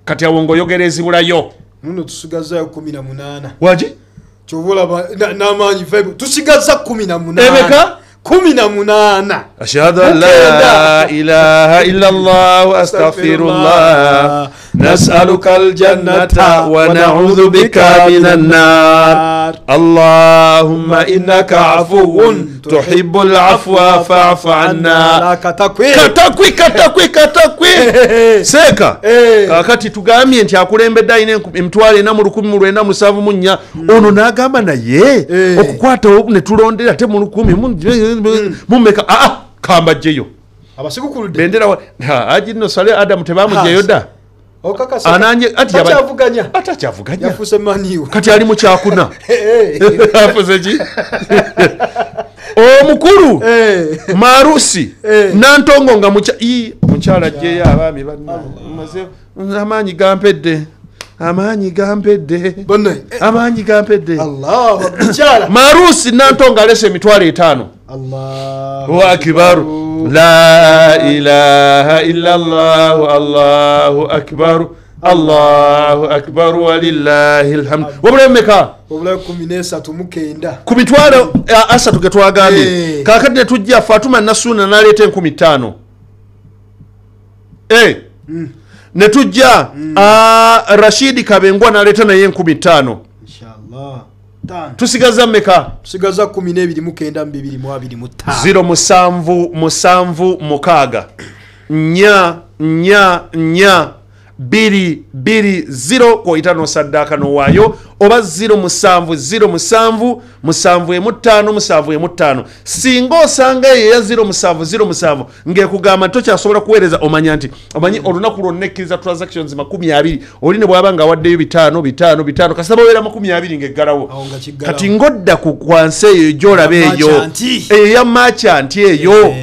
Kati awo ng'oyogera ezibulayo. Muno tusigazayo 18. Wagi? Kyova olaba n'amaanyi vibe tusigaza 18. Emeka? 18. Ashhadu an la ilaha illa Allah wa astaghfirullah, nas'aluka aljannata wa na'udhu bika minan nar, allahumma innaka afuwun tuhibbul afwa fa'fu anna. Katakwi. Katakwi, katakwi, katakwi, seeka. Kakati tugambye nti akulembedde alina 4,1 974. Ono n'agamba naye okukwata ne tulondera ate mu lukumi mumeka, aa, kambajjeyo. Abasigukuludde. Bendera Haji nno Saleh Adamu tebamugjeyo dda. Okakasa. Ananye ati Takyavuganya. Atakyavuganya. Yafuuse maniwe. Kati ali mu kyakuna. Afuuse ki? Omukulu Marusi Nantongo nga mukyala ajjeyo abaami banna, maze amaanyi gampedde, amaanyi gampedde. Bonna. Amaanyi gampedde. Allahu mukyala. Marusi Nantongo alese 5,000. Allahu akbar, la ilaha illa Allah, Allahu akbar, Allahu akbar, walillahi alhamd. Wabula mmeka? Wabula 13 mu 9. Ku 30,000 ge twagambye. Kaakati ne tujja Fatuma Nasuna n'aleeta 5,000. Ne tujja Rashidi Kabengwa n'aleeta naye 5,000. Inshallah. 5. Tusigaza mmeka? Tusigaza 12 mu 9 mu 2 mu 25. 0 7 7 6 4 4 4 2 2 0 kwoyita n'osaddaaka n'owaayo, oba 0 7 0 7 7 5 7 5. Singa osanga eyo eya 0 7 0 7 ng'ekugamba nti tokyasobola kuweereza, omanya nti omanyi olunaku lwonna ekkiriza transactions 20, oli ne bw'aba nga awaddeyo 5 5 5, kasita baweera 20 ng'eggalawo. Awo nga kiggalawo. Kati ng'odda ku kwansi eyo gy'olaba eyo. Merchant. Eyo ya merchant eyo.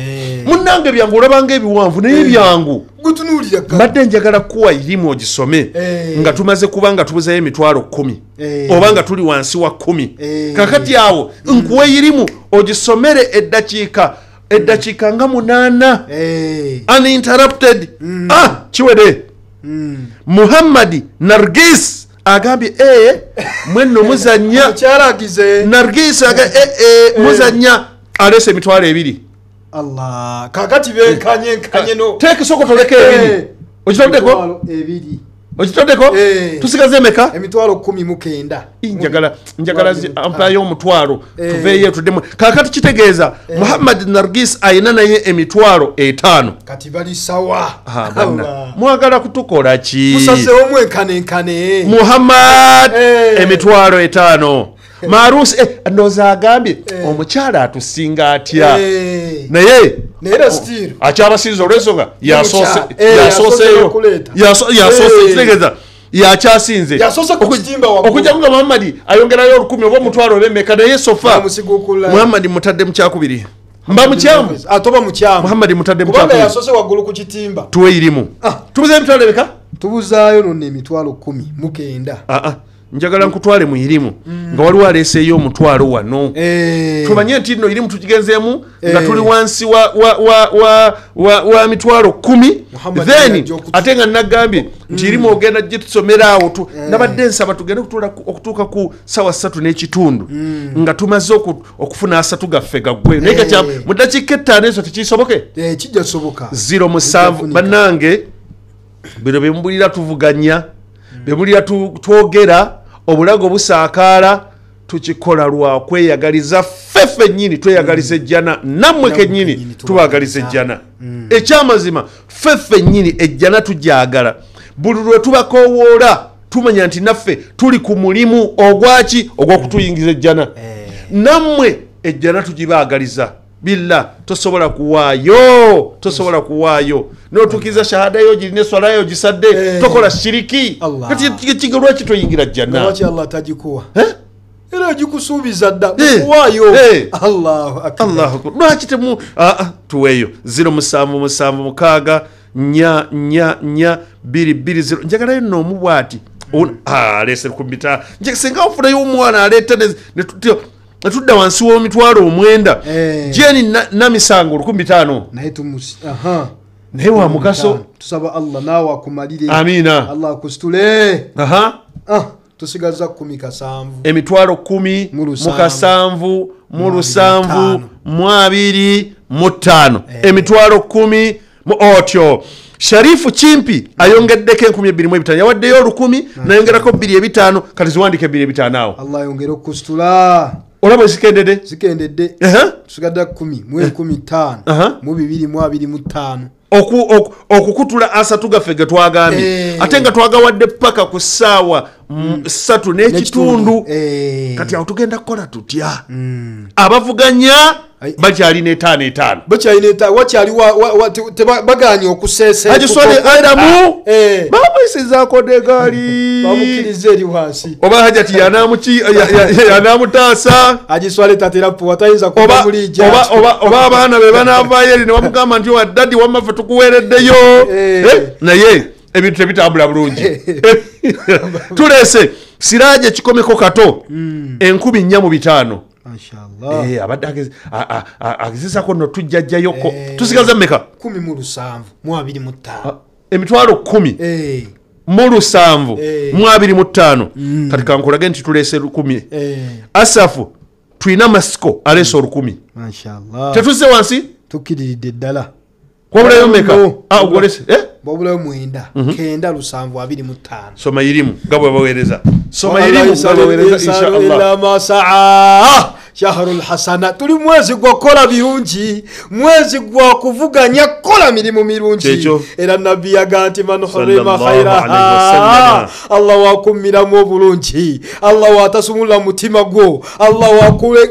Munnange byangu, olabanga ebiwanvu naye byangu. Gutunuulira ka. Mbadde njagala kuwa irimu ogisome nga tumaze kuba nga tubuzayo 10,000 oba nga tuli wansi wa 10. Kakati awo nkuwe irimu ogisomere eddakiika nga 8 uninterrupted. Ah, kiwede. Muhammadi Nargis agambye mwenno muzannya. Mukyala agize. Nargis agambye muzannya, aleese 20,000. Allah. Kakati benkanye nkanye no. Teeka esoko toleko 2. Okitoddeko? 2,000 Okitoddeko? Tusigaze emeka? Emitwalo 19. Njagala ampayo omutwalo tuveeyo tuddemu. Kaakati kitegeeza Muhammad Nargis ayina naye emitwalo 5. Kati bali sawa. Mwagala kutukola ki? Musazeewo mwenkanenkane. Muhammad emitwalo 5. Marusi ndowooza agambye omukyala atusinga atya? Naye akyabasinza olw'ensonga yasooseeyo kitegeeza yakyasinze okujja nga Muhammad ayongerayo 1000 oba omutwalo oba emeka, naye sofa Muhammad mutadde mu kyakubiri. Mba mukyamu atoba mukyamu. Muhammad mutadde mu kyakubiri yasoose waggulu ku kitimba. Tuwe irimu. Tubuze emitwalo emeka? Tubuzaayo nno emitwalo 19. Njagala nkutwale mu irimu nga waliwo aleeseeyo omutwalo wano. Tumanye nti nno irimu tukigenzeemu nga tuli wansi wa mitwalo 10. Then ate nga nagambye nti irimu ogenda gye tusomera awo. Nabadde nsaba tugende okutuuka ku ssaawa 3:15 nga tumaze okufuna 3 gaffe gaggwe. Naye kati mu ddakiika 5 ezo tekisoboke? Kijja kusoboka. 07 bannange bino bye mubulira tuvuganya, bye twogera obulago busaakaala, tukikola lwa kweyagaliza ffe ffennyini, tweyagaliza ejjana, nammwe kennyini tubaagaliza ejjana. Ekyamazima ffe ffennyini ejjana tugyagala. Buli lwe tubakoowoola tumanya nti naffe tuli ku mulimu ogwaki ogw'okutuyingiza ejjana. Nammwe ejjana tugibaagaliza. Billah tosobola kuwaayo, tosobola kuwaayo. N'otuukiriza shahada yo girina eswala yo gisadde, tokola shiriki. Kati lwaki toyingira jjana? Lwaki Allah tagikuwa? Era agikusuubiza dda mukuwaayo. Allahu akbar. Allahu akbar. Lwaki temu tuweeyo 07 7 6 4 4 4 2 2 0. Njagalayo nno omu bw'ati aleese 15. Singa ofunayo omwana aleeta ne tudda wansi w'emitwalo 9. Jeni Namisango 15. Naye naye wa mugaso. Tusaba Allah naawe akumalire. Amina. Allah akusitule. Tusigaza 17. Emitwalo 10 mu 7 mu 2 mu 5. Emitwalo 10 mu otyo. Sharifu Chimpi ayongeddeko 2500. Yawaddeyo 1000 nayongerako 2500. Kati ziwandike 2500 awo. Allah ayongere okusitula. Olaba zikendedde? Zikendedde. Tusigadde 10 mu 15 mu 2 mu 2 mu 5. Okukutula 3 gaffe ge twagambye. Ate nga twagawadde paka ku ssaawa 3:15. Kati awo tugenda kukola tutya? Abavuganya bakyalina 5 5. Bakyalina wakyali baganye okuseesa. Haji Swale Adamu bamuyisizaako ddegaali. Bamukkiriza eri wansi. Oba Hajati yanamutaasa. Haji Swale tatera puwa tayinza kuba mulijja. Oba abaana be banaavaayo eri ne bamugamba nti wa daddy wamma ffe tukuweereddeyo. Naye ebintu tebitambula bulungi. Tuleese Siraje Kikomeko Kato 4500. Mashallah. Abadde agezezako nno tujjajjayoko. Tusigaza mmeka? 17 mu 25. Emitwalo 10 mu 7 mu 25. Kati kankulage nti tuleese 10. Asafu tulina masiko aleese 1000. Mashallah. Tetuzze wansi? Tukkiriridde ddala. Wabulayo mmeka? Ogolese. Wabulayo 9 9 7 25. Soma irimu nga bwe baweereza. Soma irimu nga baweereza inshallah. Masaa shahrul hasana. Tuli mwezi gwa kukola birungi, mwezi gwa kuvuganya kukola mirimu mirungi. Era nabbi yagamba nti man hurima khairaha, Allah wakummiramu obulungi, Allah watasumula mutima gwo, Allah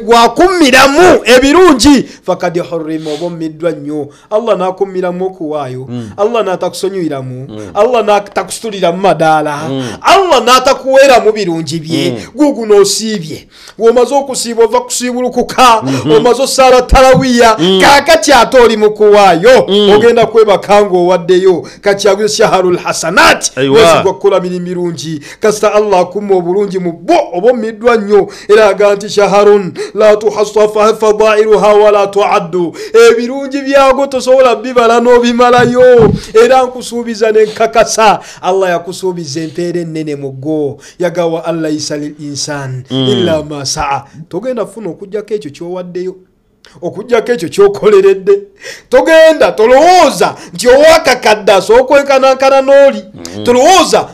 wakummiramu ebirungi. Fakad hurima, obommiddwa nnyo. Allah n'akummiramu okuwaayo, Allah n'atakusonyuyiramu, Allah n'atakusituliramu madaala, Allah n'atakuweeramu birungi bye. Guguno osiibye, bw'omaze okusiiba ova kusiibulukuka, omaze osaala tarawiya, kaakati ate oli mu kuwaayo, ogenda kwebaka ng'owaddeyo. Kati shaharul hasanat, mwezi gwa kukola mirimu mirungi. Kasita Allah akumma obulungi mu bwo obommiddwa nnyo. Era agamba nti shaharun la tuhassa fadairuha wala tuaddu, ebirungi byago tosobola bibala n'obimalayo. Era nkusuubiza nenkakasa, Allah yakusuubiza empeera ennene mu gwo. Yagawa Allah isa lil insan illa ma saa. Togenda funa okujjako ekyo ky'owaddeyo, okujjako ekyo ky'okoleredde. Togenda tolowooza nti owakakadde asooka okwenkanankana n'oli. Tolowooza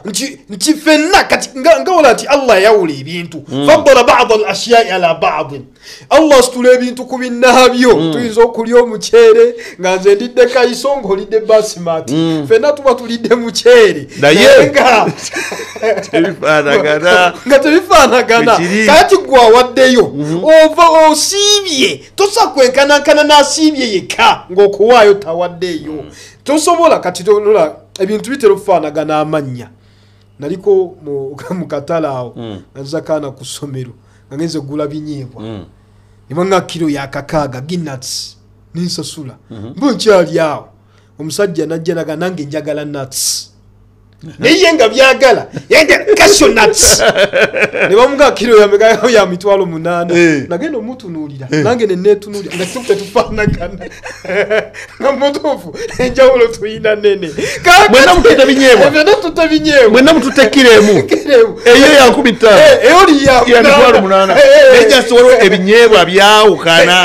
nti ffenna kati nga wala nti Allah yawula ebintu, faddala ba'd al ashiya'i ala ba'd, Allah asitula ebintu ku binnaabyo. Tuyinza okulya omuceere nga nze ndidde kayiso ng'olidde basimati, ffenna tuba tulidde muceere naye nga tebifaanagana. Kati gwe awaddeyo ova osiibye, tosa kwenkanankana n'asiibye yekka ng'okuwaayo tawaddeeyo. Tosobola. Kati tonola ebintu bitera okufaanagana amannya. Naliko mu katale awo nga nziza kaana ku ssomero nga ngenze kugula binyeebwa, ne baŋŋa kiro ya 6 ginuts, nensasula mbu nkyali awo omusajja najja naga nange njagala nuts, naye nga byagala cashew nuts, ne bamuga kiro ya 800,000. Nagenda omutunuulira nange ne neetunuulira nga tetufaanagana, nga mutuufu enjawulo tuyina nene. Mwenna mutudde binyeebwa, mwenna tutudde binyeebwa, mwenna mutudde kiro emu, eyo ya 15,000, eyo li ya 800,000. Naye just waliwo ebinyeebwa byawukana.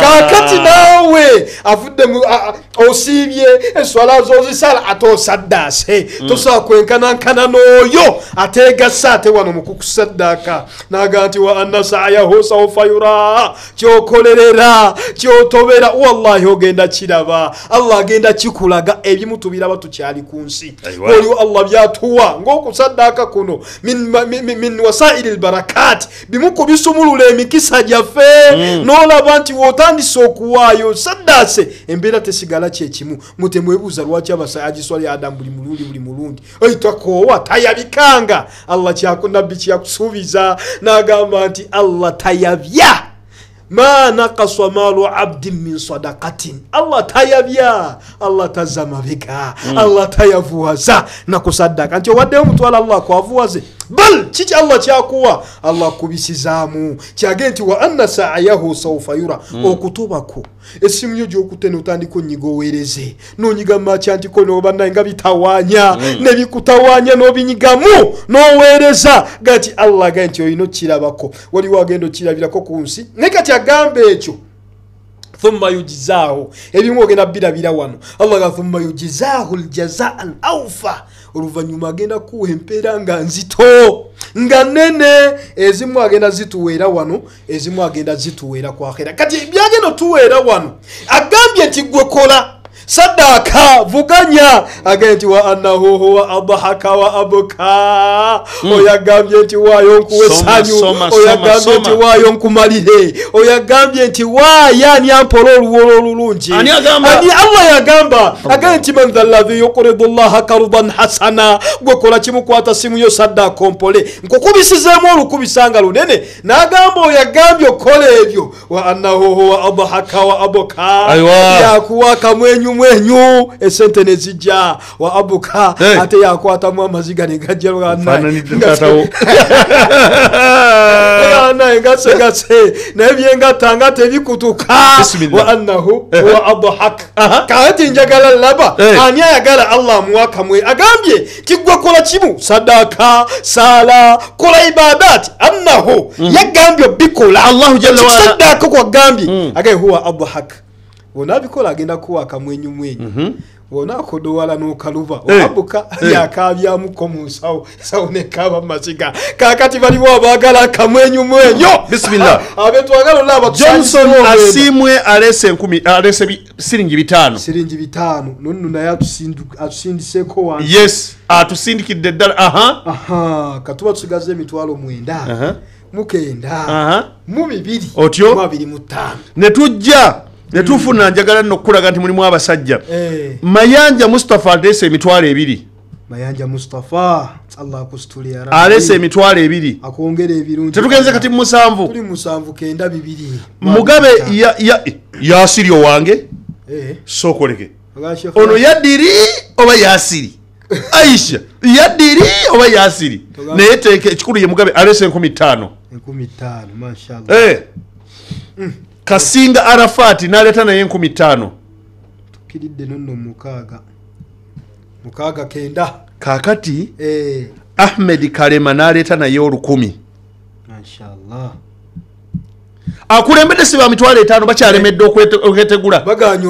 Kaakati naawe avudde osiibye eswala z'ozisala ate osaddaase, tosobola kwenkanankana n'oyo ateegassa ate wano mu kukusaddaaka. N'agamba nti wa anna sa'yahu sawfa yura, kyokolerera kyotobera wallahi ogenda kiraba, Allah agenda kikulaga. Ebimu tubiraba tukyali ku nsi, waliwo Allah byatuwa ng'okusaddaaka kuno min wasaili lbarakaati, bimu ku bisumulula emikisa gyaffe. N'olaba nti w'otandise okuwaayo saddaase embeera tesigala kyekimu. Mutemwebuuza lwaki agiswali Adamu buli mulundi oitakoowa tayabikanga. Allah nabbi kyakusuubiza n'agamba nti Allah tayabya, ma naqasa maalu abdin min sadaqatin, Allah tayabya, Allah tazza mabega, Allah tayavuwaza nakusaddaka. Nti owaddeyo omutwalo Allah akwavuwaze, bal kiki Allah kyakuwa? Allah akubisizaamu kyage nti wa anna sa'yahu sawfa yura. Okutobako essimu yo gy'okutte n'otandika onyiga oweereze, n'onyiga makyantiko n'obannaye nga bitawaanya, ne bikutawaanya n'obinyigamu n'oweereza gati Allah agaye nti olina okirabako. Waliwo agenda okirabirako ku nsi, naye kati agamba ekyo thumma yujizaahu, ebimu ogenda birabira wano. Allah ga thumma yujizaahu aljazaa al awfa, oluvannyuma agenda kuwa empeera nga nzito nga nene. Ezimu agenda zituweera wano, ezimu agenda zituweera ku akhera. Kati byagenda otuweera wano agambye nti gwe kola sadaka, vuganya. Agambye nti wa annahu huwa adhaka wa abuka, oyo agambye nti waayo nkuwe essanyu, oyo agambye nti waayo nkumalire, oyo agambye nti waaya ani ampola oluwolo olulungi. Ani Allah yagamba agambye nti man dha alladhi yuqridu llaha qardan hasana, gwe kola kimukwata simu yo sadaka ompole, nkukubisizeemu olukubisanga lunene. N'agamba oyo agambye okukola ebyo wa annahu huwa adhaka wa abuka, yakuwa akamwenyu mwenyu esente nezijja, wa abuka ate yakwatamu amaziga ne gajja ngasegase naye byengattanga tebikutuka. Wa annahu huwa adhak. Kakati njagala laba ani ayagala Allah amuwa akamwe, agambye nti gwe kola kimu sadaka, sala, kola ibadati. Annahu yagambye obikola Allahu jalla wa ala, sadaka kwagambye agaye huwa adhak, wonabikola agenda kuwa akamwenyu mwenyu, wonakodowala n'okaluba oabuka yakabyamuko mu nsawo, ensawo nekaaba maziga. Kaakati baliwo abaagala akamwenyu mwenyo. Bismillah. Abetwagala olaba Johnson Asimwe alese 10, alese siringi 5, siringi 5 nonno naye atusindiseeko wansi. Yes, atusindikidde ddala. Aha, katuba tusigaze 900 mukenda mu 2 otyo mu 25 ne tujja netufuna. Njagala nno okukulaga nti mulimu abasajja. Mayanja Mustafa alese 20,000. Mayanja Mustafa, Allah akusitule ya Rabbi, alese 20,000, akwongere ebirungi. Tetugenze kati mu 7, tuli mu 7 kenda 2. Mugabe Yasiri owange, sookoleke ono yaddiri oba Yasiri, Aisha yaddiri oba Yasiri, naye teeke ekikulu ye Mugabe alese 5,000. 5,000 mashallah. Kasinga Arafati n'aleeta naye 5,000. Tukiridde nonno 6 6 kenda. Kaakati Ahmed Kalema n'aleeta naye 1,000. Mashallah. Akulembedde si ba 5,000 bakyalemedde okwetegula.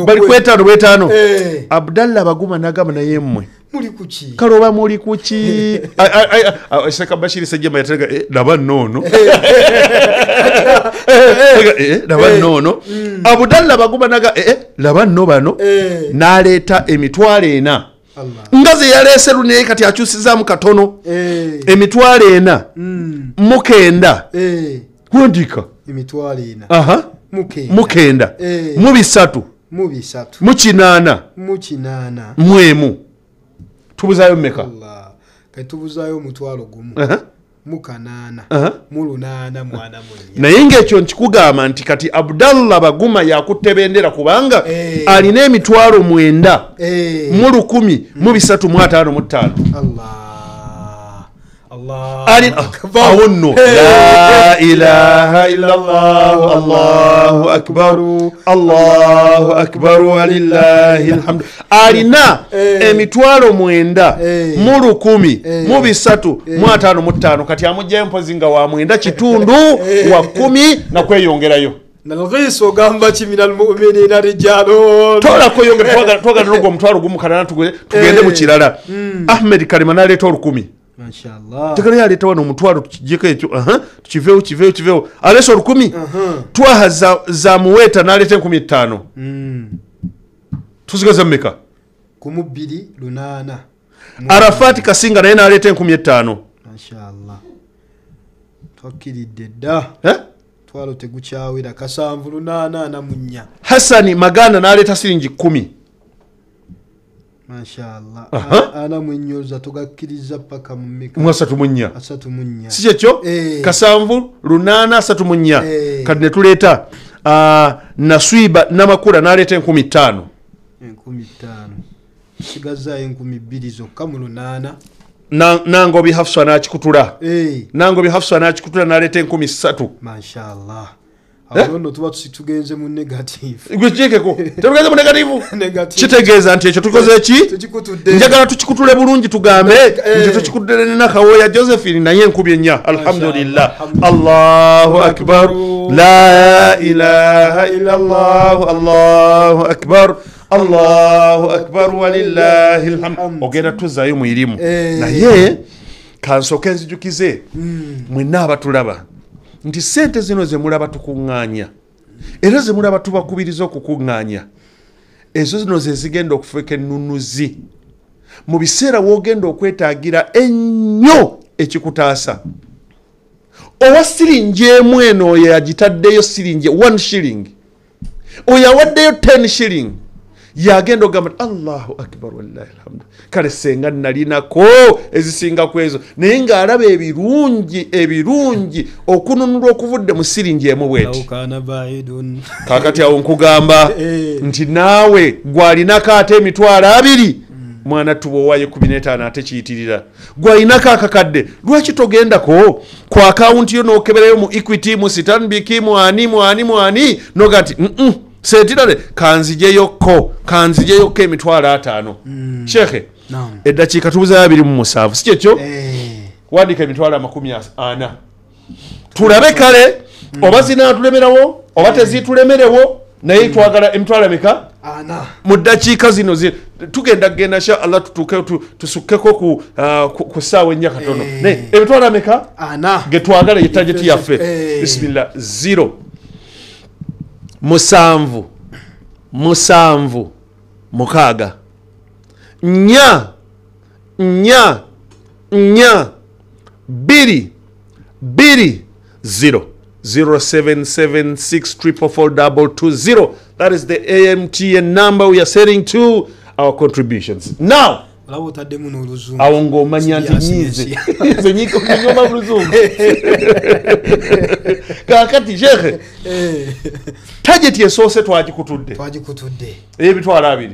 Bali ku 5 Abdallah Baguma n'agamba naye mmwe muli kuki? Kale oba muli kuki? Sheikh Bashir Sejjemba yatega laba nnono. Laba nnono. Abdallah Baguma naga laba nno bano n'aleeta 4,000. Nga ze yaleese lunaye kati akyusizaamu katono. 4,000 mukenda. Wandika. 4,000. Mukenda. Mu 3. Mu 3. Mu 8. Mu 8. Mu 1. Tubuzayo mmeka? Kati tubuzayo 1,000. Mu 8. Mu 8 mwana mu 4. Naye ng'ekyo nkikugamba nti kati Abdallah Baguma yakutte bendera kubanga alina 9,000 mu 1,000 mu 355. Allah. Allah. Awo nno. La ilaha illallah, Allahu akbar, Allahu akbar walillahi alhamdu. Alina 9,000 mu 1,000 mu 355. Kati amugyayo mpozi nga wa 9.5 wa 10 na kweyongerayo. Nalghiso ogamba ki minal mu'minina rijalun. Tola kweyongera twagala n'ogwo 1,000 tugende mu kirala. Ahmed Kalema n'aleeta 1,000. Mashallah. Tekano yaleeta wano 1,000 tukijjeko ekyo. Tukiveewo kiveewo. Aleese 1,000. Twaha za muweeta n'aleeta 5,000. Tusigaza mmeka? 2,800. Arafati Kasinga naye n'aleeta 5,000. Mashallah. Twakkiridde dda. Twalo tegukyawera 7,804. Hassani Maganda n'aleeta siringi 10. Mashallah. Ana mwenyoza tugakkiriza paka mu mmeka? 34. 34. Si kyekyo? 7,834. Kati ne tuleeta Naswiba Namakula n'aleeta 5,000. 5,000. Tusigazaayo 2,000 zokka mu 8. Nangobi Hafsa n'akikutula. Nangobi Hafsa n'akikutula n'aleeta 3,000. Mashallah. Awo nno tuba tugenze mu negative. Gwe kirekeko. Tetugenze mu negative. Kitegeeza nti ekyo tukoze ki? Njagala tukikutule bulungi tugambe nti tukikutule ne Nakawooya Josephine naye 4,000. Alhamdulillah. Allahu akbar. La ilaha illallah. Allahu akbar. Allahu akbar walillahi alhamd. Ogenda tuzaayo mu irimu. Naye kansooke nzijukize mwenna abatulaba nti sente zino ze mulaba tukuŋŋaanya era ze mulaba tubakubiriza okukuŋŋaanya ezo zino ze zigenda okufuuka ennunuzi mu biseera w'ogenda okwetaagira ennyo ekikutaasa. Owa siringi emu eno oyo yagitaddeyo siringi 1 shilling, oyo awaddeyo 10 shilling yagenda ogamba Allahu akbar wallahi alhamdu. Kale senga nalinako ezisinga ku ezo, naye ng'alaba ebirungi ebirungi okununulwa okuvudde mu siringi emu bweti. Kaakati awo nkugamba nti naawe gwalinako ate 20,000 mwana tuba owaayo 15 ate kiyitirira. Gwalinako akakadde, lwaki togendako ku akawunti yo n'okeberayo mu Equity, mu Stanbic, mu ani mu ani mu ani noga nti sentinale kanzijeyoko 50,000. Shekhe, eddakiika tubuzayo 27, si kyekyo? Wandika 40,000. Tulabe kale oba zinaatulemerawo oba tezitulemerewo, naye twagala emitwalo emeka? 4. Mu ddakiika zino tugenda kugenda sha Allah tutuuke tusukkeko ku ssaawa ennya katono. Naye emitwalo emeka? 4. Ge twagala ye target yaffe. Bismillah. 0 7 7 6 4 4 4 2 2 0 0776 444 220. That is the AMTN number we are sending to our contributions. Now, awo ng'omanya nti nyize nze nyoma mu luzungu. Kaakati Shekhe, target esoose twagikutudde ey'emitwalo 2.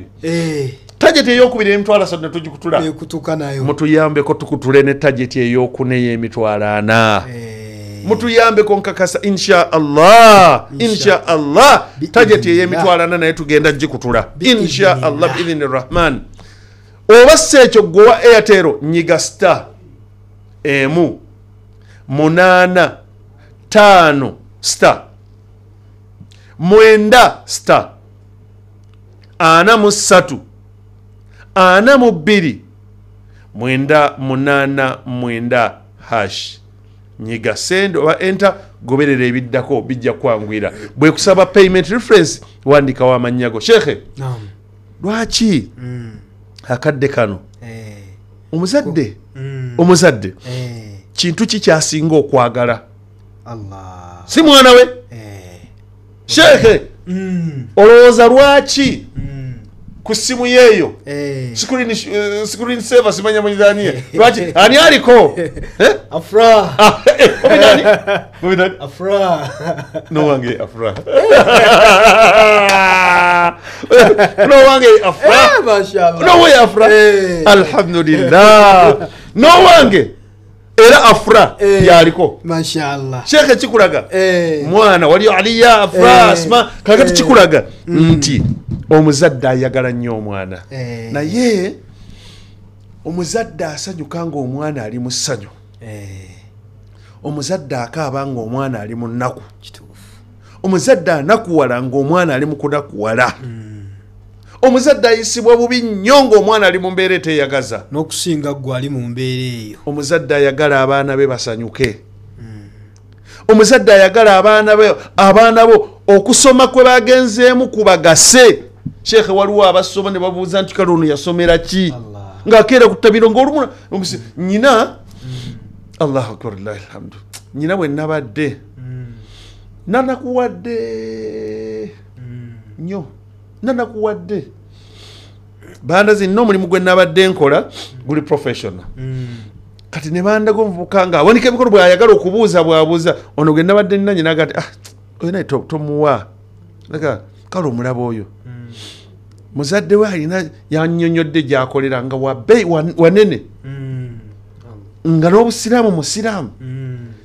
Target ey'okubiri emitwalo 3 ne tugikutula. Mutuyambeko tukutule ne target ey'okuna ey'emitwalo 4. Mutuyambeko nkakasa insha Allah, insha Allah target ey'emitwalo 4 naye tugenda gikutula insha Allah bi'idhni rahman. Oba si ekyo gwe wa Airtel nyiga star 1 8 5 star 9 star 43 42 9 8 hash. Nyiga send oba enter, goberera ebiddako bijja kwangwira. Bwe kusaba payment reference wandika wa manyago. Shekhe, naam, lwaki akadde kano omuzadde omuzadde kintu ki kyasinga okwagala? Allah, si mwana we. Shekhe, olowooza lwaki ku simu yeeyo screen saver simanya manyizaniye lwaki ani aliko Afra obidani Afra no wange Afra no wange Afra mashallah no way Afra alhamdulillah no wange era Afra yaliko mashallah. Shekhe kikulaga mwana wali Aliya Afra Asma kakati kikulaga nti omuzadde ayagala nnyo omwana naye omuzadde asanyuka ng'omwana ali mu ssanyu, omuzadde akaaba ng'omwana ali mu nnaku, omuzadde anakuwala ng'omwana ali mu kunakuwala, omuzadde ayisibwa bubi nnyo ng'omwana ali mu mbeera eteyagaza n'okusinga ggwe ali mu mbeera eyo. Omuzadde ayagala abaana be basanyuke, omuzadde ayagala abaana bo okusoma kwe bagenzeemu kubagase. Shekhe, waliwo abasoma ne babuuza nti kale ono yasomera ki ng'akeera ku ttabiro ng'olumu nnyina Allahu akbar lillahi alhamdu, nnyina bwe nabadde nanakuwadde nnyo, nanakuwadde bandazi nno omulimu gwe nabadde nkola guli professional. Kati ne bandaga omuvubuka nga awanika emikono bw'ayagala okubuuza bw'abuuza ono gwe nabadde nina nyina agati oyo naye tomuwa kale omulaba oyo muzadde we alina yannyonnyodde gy'akolera nga wabbeeyi wanene nga n'obusiraamu musiraamu,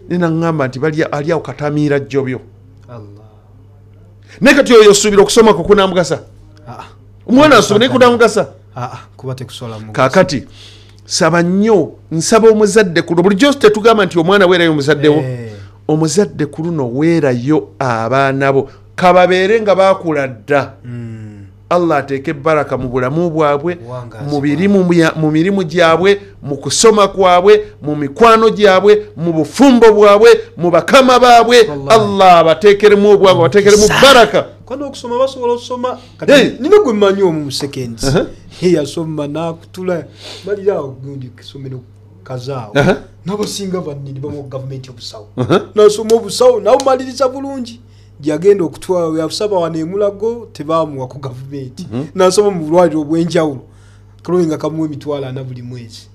ne naŋŋamba nti ali awo katamiira jjobyo. Naye kati oyo osuubira okusoma kwe kunaamugasa? Omwana asoma naye kunaamugasa? Kaakati saba nnyo, nsaba omuzadde ku luno. Bulijjo tetugamba nti omwana weerayo omuzaddewo, omuzadde ku luno weerayo abaana bo kababeere nga baakula dda. Allah ateeke baraka mu bulamu bwabwe, mu mirimu gyabwe, mu kusoma kwabwe, mu mikwano gyabwe, mu bufumbo bwabwe, mu bakama baabwe. Allah abateekeremu obwangu, abateekeremu baraka. Kwani okusoma basobola okusoma kati nina gwe mmanyi omu mu seconds yasoma n'akutula malira awo gundi kisomero kazaawo n'abasinga bannini bamu gavumenti obusawo n'asoma obusawo n'abumaliriza bulungi. Yagenda okutwala yasaba wano emulago tebamuwa ku gavumenti n'asoma mu bulwaliro obw'enjawulo kalonge nga kamuwa 400 buli mwezi.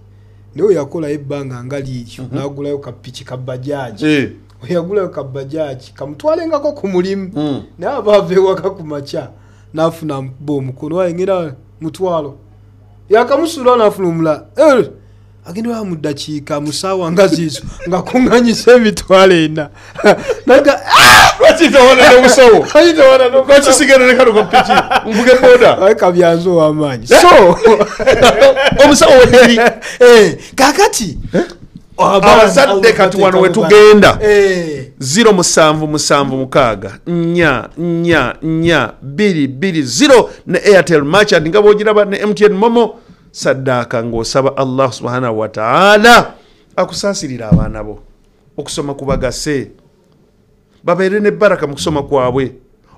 Naye yakolayo ebbanga nga liiryo n'agulayo kapiki ka bajaji, yagulayo ka bajaji kamutwalengako ku mulimu, naye aba ava ewaka ku makya n'afuna amukuba omukono ayengera mutwalo yakamusuula n'afuna omulala agenda mu ddakiika mu ssaawa nga ziizo ng'akuŋŋaanyisa 400. Naga lwaki towana n'omusawo? Lwaki sigenda ne kano kapiki nvuge boda? Kabyanze ow'amaanyi. So omusawo weddiri kaakati abazadde kati wano we tugenda 0 7 7 6 4 4 4 2 2 0 ne Airtel Merchant nga bw'ogiraba ne MTN Momo. Saddaaka ng'osaba Allah subhanahu wa ta'ala akusaasirira abaana bo okusoma kubagase, babeere ne baraka mu kusoma kwabwe,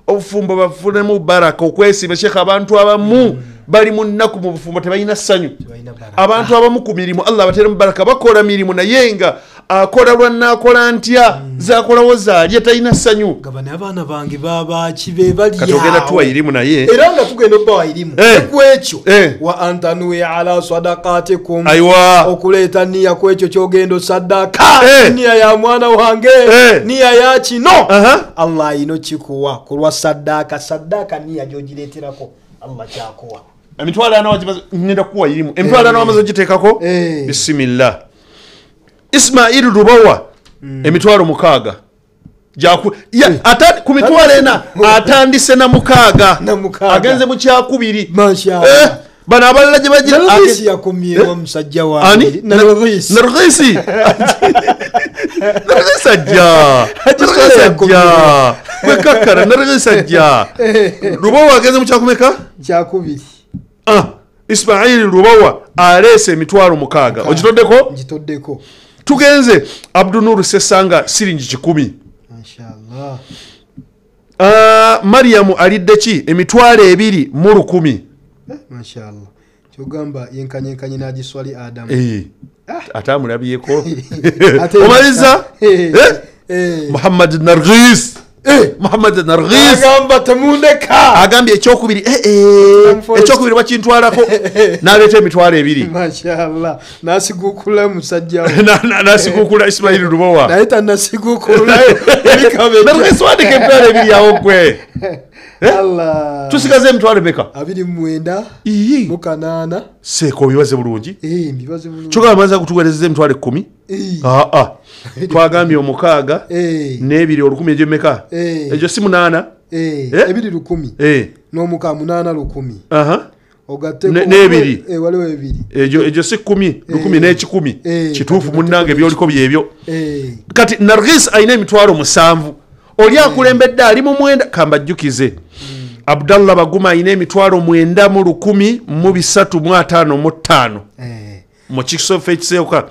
obufumbo bafunemu baraka, okwesiima. Shekhe, abantu abamu bali mu nnaku mu bufumbo tebalina ssanyu. Abantu abamu ku mirimu Allah abateeremu baraka, bakola mirimu naye nga akola lwannaakola ntya zaakolawo zaalye talina ssanyu. Gabana abaana bange babaaki be bali kati ogenda tuwa irimu naye era nga tugenda obbawa irimu ku ekyo wa antanuwe ala sadaqatikum, okuleeta nniya ku ekyo ky'ogenda osaddaaka, nniya ya mwana wange, nniya ya kino. Allah ayina okikuwa ku lwa saddaaka. Saddaaka nniya gy'ogireeterako Allah kyakuwa. 400 wagimaze, ngenda kuwa irimu 400 wamaze ogiteekako. Bisimillah. Ismail Rubawa 6,000 ku 400 atandise na 6 agenze mu kyakubiri. Mashallah. Bano abalala gye bagira Narghisi yakomyewo musajja wange. Narghisi Narghisi ajja, Narghisi ajja. Gwe kakkana Nargis ajja. Lubowa agenze mu kyakumeka? Kyakubiri. Ismaili Lubowa aleese 60,000. Ogitoddeko? Ngitoddeko. Tugenze Abdunuru Sesanga siringi 100. Mashallah. Mariamu alidde ki? 20,000. Mashallah. Kyogamba yenkanyenkanye n'agiswali Adamu. Ate amulabyeko. Omaliza? Muhammad Nargis. Muhammad Nargis agamba temundeka. Agambye ekyokubiri ekyokubiri bakintwalako n'aleeta 20,000. Mashallah. Nasigukula musajja we. Nasigukula Ismaili Lubowa. Naye tanasigukula. Nargis wandika 20,000 awo gwe. Allah. Tusigaze 20,000 meka? 29 8. Seeko obibaze bulungi. Mbibaze bulungi. Kyogamba maze kutuweereza 10,000. Twagambye 6 n'ebiri 1,000 egyo meka? Egyo si 8. 2,000. N'omuka 8,000. Ogatteko n'ebiri. Waliwo ebiri. Egyo si 10, 1,000 n'ekikumi. Kituufu munnange ebyoliko byebyo. Kati Nargis alina 7,000. Oli akulembedde ali mu 9 kambajjukize. Abdallah Baguma alina 9,355. Mu kisooka ekisooka.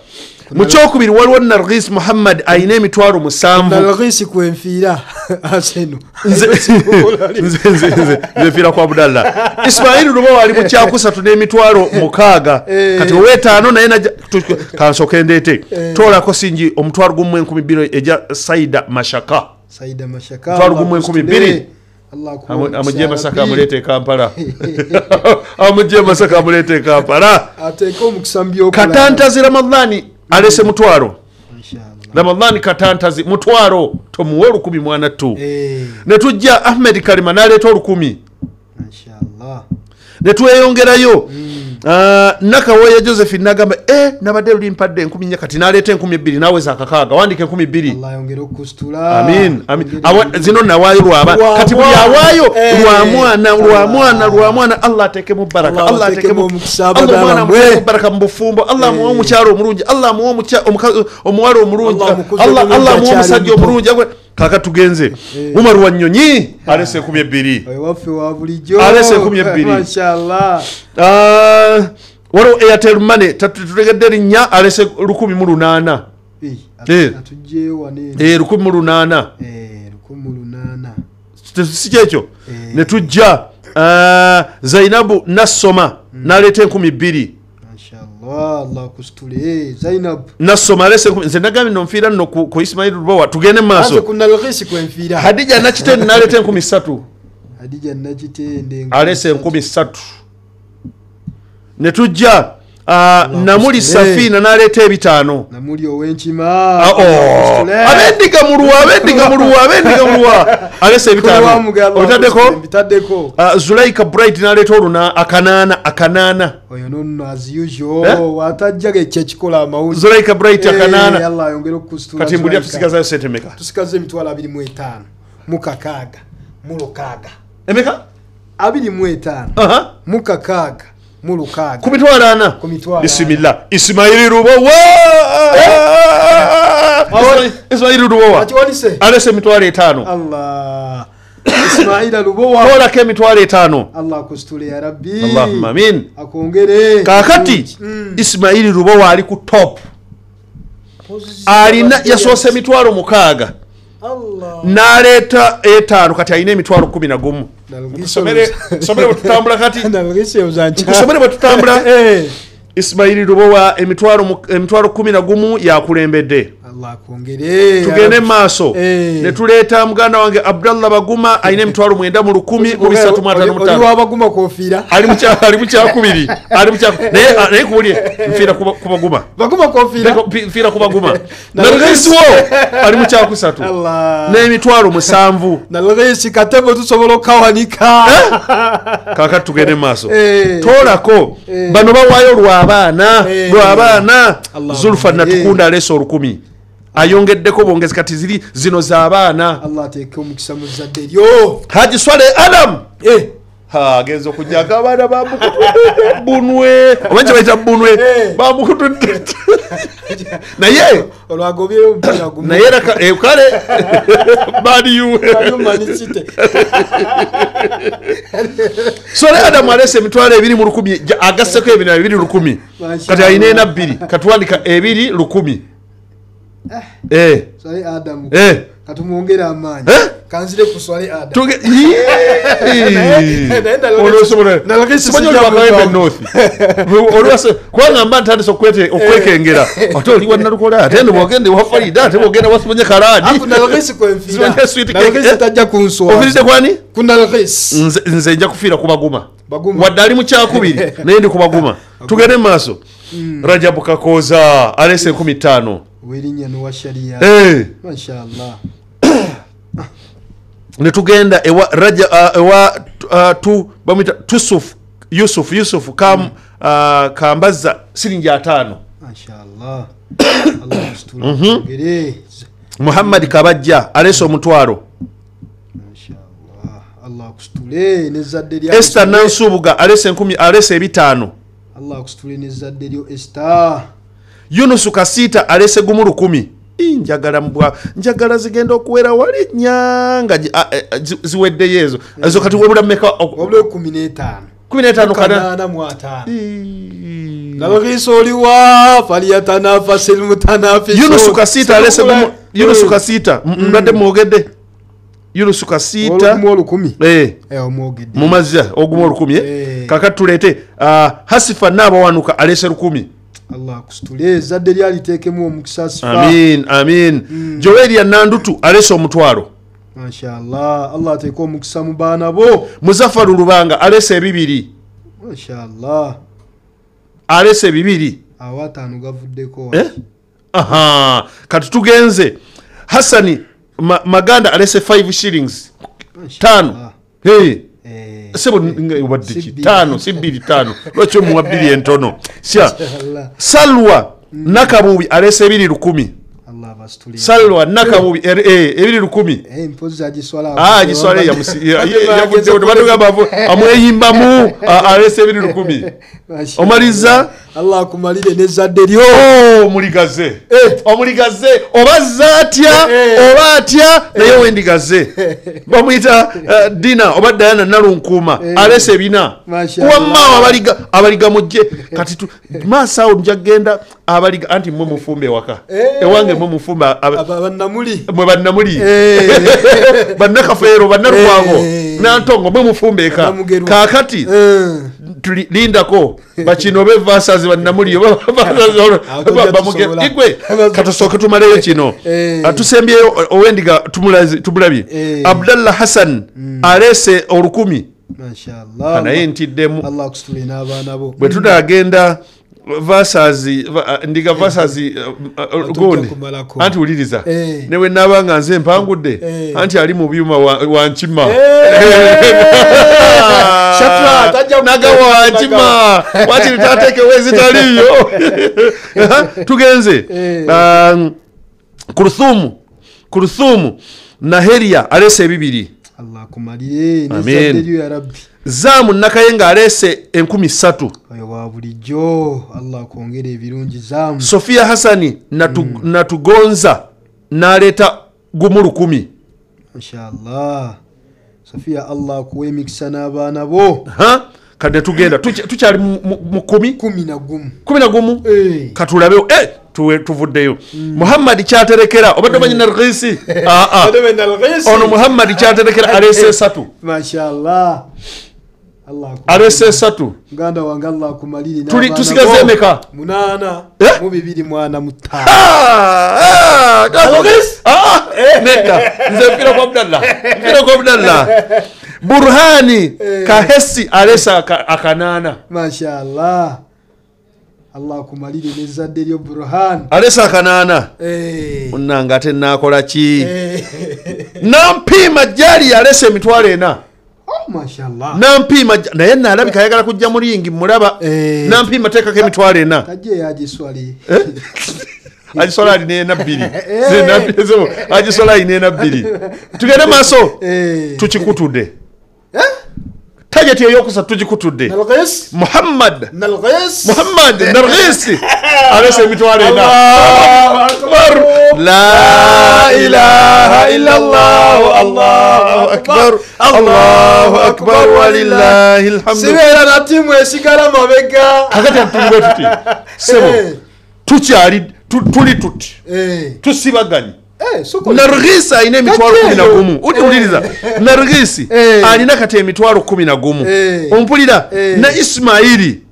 Mu kyokubiri waliwo Nargis Muhammad alina 7,000. Nargis kwenfiira aseno. Nze nfiira kwa Abdallah. Ismaili Lubowa ali mu kyakusatu n'6,000. Kati ow'etaano naye kansooke ndeete. Toolako singi 1,200 egya Saida Mashaka. Saida Mashaka. 1,200. Amujje Masaka amulete Kampala. Amujje Masaka amulete Kampala. Ateeke omukisa mu by'okola. Katantazi Ramadhani alese 1,000. Inshallah. Ramadhani Katantazi 1,000 tomuwe 1,000 mwana tu. Ne tujja Ahmed Kalima n'aleeta 1,000. Inshallah. Ne tweyongerayo. Nakawoya Josephine nagamba nabadde luli mpadde 4,000 kati n'aleeta 2,000 naweza akakaaga wandike 2,000. Allah yongere okusitula. Amin. Amin. Zino nawaayo lwaba kati buli awaayo lwa mwana lwa mwana lwa mwana. Allah ateekemu baraka. Allah ateekemu omukisa. Allah mwana amuteekemu baraka mu bufumbo. Allah amuwe omukyalo omulungi. Allah amuwe omuwala omulungi. Allah amuwe omusajja omulungi. Kaka tugenze. Umar Wanyonyi alese 12. Oyo waffe wa bulijjo. Alese 12. Mashallah. Waliwo Airtel Money tatutegedde erinnya alese 1,008. Atujjeyo wano. 1,008. 1,008. Si kyekyo. Ne tujja Zainabu Nassoma n'aleeta 2,000. Mashallah, Allah kusitule Zainab. Nassoma alese nze nagambye nno nfiira nno ku Ismail Lubowa tugende mu maaso. Anze ku Nargis kwe nfiira. Hadija Nakitende n'aleeta 3,000. Hadija Nakitende alese 3,000. Ne tujja Namuli Safina n'aleeta 5,000. Namuli ow'enkima. Abendiga mulwa, abendiga mulwa, abendiga mulwa. Alese 5,000. Obitaddeko? Mbitaddeko. Zulaika Bright n'aleeta oluna akanana. Oyo nonno as usual atajja ekyo ekikola amawulire. Zulaika Bright akanana. Allah yongere okusitula. Kati mbulira tusigazayo sente meka? Tusigaze 25,000 mu 6 mu 6. Emeka? 25. Mu 6 mu 6. Ku 40,000. Ku 40,000. Bismillah. Ismaili Lubowa. Ismaili Lubowa. Akiwanise. Alese 5,000. Allah. Ismaila Lubowa. Toolako 5,000. Allah akusitule ya Rabbi. Allahumma amin. Akwongere. Kaakati Ismaili Lubowa ali ku top. Alina yasoose 6,000. Allah. N'aleeta 5 kati alina 11,000. Nkusomere bwe tutambula kati. Nkusomere bwe tutambula. Ismaili Lubowa 11,000 yakulembedde. Allah akwongere. Tugende maaso. Ne tuleeta muganda wange Abdallah Baguma alina 9,355. Oli wa Baguma kofiira. Ali mu kyakubiri. Ali mu naye kuwulire nfiira ku Baguma. Baguma kofiira. Nfiira ku Baguma. Nargis wo ali mu kyakusatu. Allah. N'7,000. Nargis katebo tusobola okawanika. Kaakati tugende maaso. Toolako bano bawaayo lw'abaana. Lw'abaana. Zulfa Natukunda alese 1,000. Ayongeddeko bwongezi kati ziri zino z'abaana. Allah ateeke omukisa mu zzadde lyo. Haji Swaleh Adam Agenza okujja abaana bamukutudde bunwe oba kye bayita bunwe bamukutudde naye olwagobyeyo omupiira gumu naye kale baliyu Sole Adamu alese emitwalo 2,000 agasseko ebina 2,000 kati alina ena bbiri katuwandika 2,000. Sole Adamu katumwongere amaanyi kanzire ku Swale Adamu kubanga mba ntandise okwekengera ate oli wannalukola ate no bwogenda ewa Farida ate bwogenda wasimanye Kalaadi tajja kunswaza. Ofiiridde kwani? Ku Nalghis. Nze nja kufiira ku Baguma wadde ali mu kyakubiri naye ndi ku Baguma. Tugende mu maaso. Rajabu Kakoza alese 15 werinnya n'owa sharia. Mashallah. Ne tugenda ewa Raja ewa tu bamwita Tusuf Yusuf kam Kambaza siringi 5. Mashallah. Allah asitule. Muhammad Kabajja alese omutwalo. Mashallah. Allah akusitule n'ezzadde lya Esther Nansubuga alese 10 alese 5. Allah akusitule n'ezzadde lyo Esther. Yunusu Kasita alese 1,000. Njagala mbwa njagala zigenda okuwera wali nyanga ziweddeyo ezo ezo kati webula mmeka? Wabula 15 15 kana 85. Nalghis oliwa faliyatanafasil mutanafisun. Yunusu Kasita alese Yunusu Kasita mbadde mwogedde Yunusu Kasita 1,000 omwogedde mumazza 1,000 kakati tuleete Hasifa Naabawanuka alese 1,000. Allah akusitule ezzadde lyaliteekemu omukisa sifa. Amin amin. Joelia Nandutu alese omutwalo. Mashallah. Allah ateeke omukisa mu baana bo. Muzafaru Lubanga alese 2. Mashallah. Alese 2. Awo 5 gavuddeko. Aha, kati tugenze Hassani Maganda alese 5 shillings 5. Hey. Sebo wadde ki 5 si 2 5 lwaki omuwa 2 entono. Sya Salwa Nakabubi alese 2,000. Allah abasitule. Salwa Nakabubi 2,000. Mpozi agiswala. Agiswala yavudde batugamba amweyimbamu alese 2,000. Omaliza Allah akumalire n'ezzadde lyo. Omuligaze omuligaze oba zaatya oba atya naye wendigaze bamuyita Dina oba Diana Nalunkuuma alese 4. Wamma abaliga mujje kati maaso awo nja kugenda abaliga anti mmwe mufumbe waka ewange mmwe mufumbe bannamuli mwe bannamuli bannakafeero bannalukwago nantongo mwe mufumbe eka kaakati lindako bakino be verses bannamuli igwe katusooke tumaleyo kino atusembyeyo owendiga tumulabye Abdallah Hassan alese 1,000. Mashallah. Naye ntiddemu. Allah akusitule n'abaana bo. Bwe tunagenda verses ndiga verses gundi anti wuliriza newe nabanga nze mpangudde anti ali mu byuma wankima naga wankima wakiri tateekewo ezitaliyo. Tugenze Kuruthumu Naheria alese 2. Allah akumalire n'ezzadde lyo ya Rabbi. Zamu Nakayenga alese 3,000. Oyo wa bulijjo Allah akwongere ebirungi Zamu. Sofia Hassani Natugonza n'aleeta 1,000. Mashallah. Sofia Allah akuwe emikisa n'abaana bo. Kati tugenda tukyali mu 10 11 11 katulabewo tuvuddeyo. Muhammad Kyaterekera obadde omanyi Nalghisi? Ono Muhammad Kyaterekera alese 3. Mashallah. Allah alese 3. Muganda wange Allah akumalire n'abaana. Tusigaze emeka? 8 mu 2 mwana mu 5. Nedda nze mpira kwa Abdallah. Mpira kwa Abdallah. Burhani Kahesi alesa 8. Mashallah. Allah akumalire n'ezzadde lyo Burhan. Alesa 8. Munnange ate naakola ki? Nampiima Jali alese emitwalo 4. Oh, mashallah. Nampiima naye naalabika ayagala kujja mu ringi mulaba. Nampiima teekako emitwalo 4. Tajje yagiswali. Agiswala alina ena 2. Agiswala alina ena 2. Tugende maaso. Tukikutudde. Target eyokusatu tugikutudde. Muhammad Muhammad Narghis alese emitwalo ena. Allahu akbar. La ilaha illa Allah. Allahu akbar. Allahu akbar walillahil hamdu. Sibeera na timu esigala mabega. Kakati tuli tuti. Sebo tukyali tuli tuti. Tusibaganye. Narghis alina emitwalo 11. Uliwuliriza. Narghis alina kati emitwalo 11. Ompulira na Ismaili.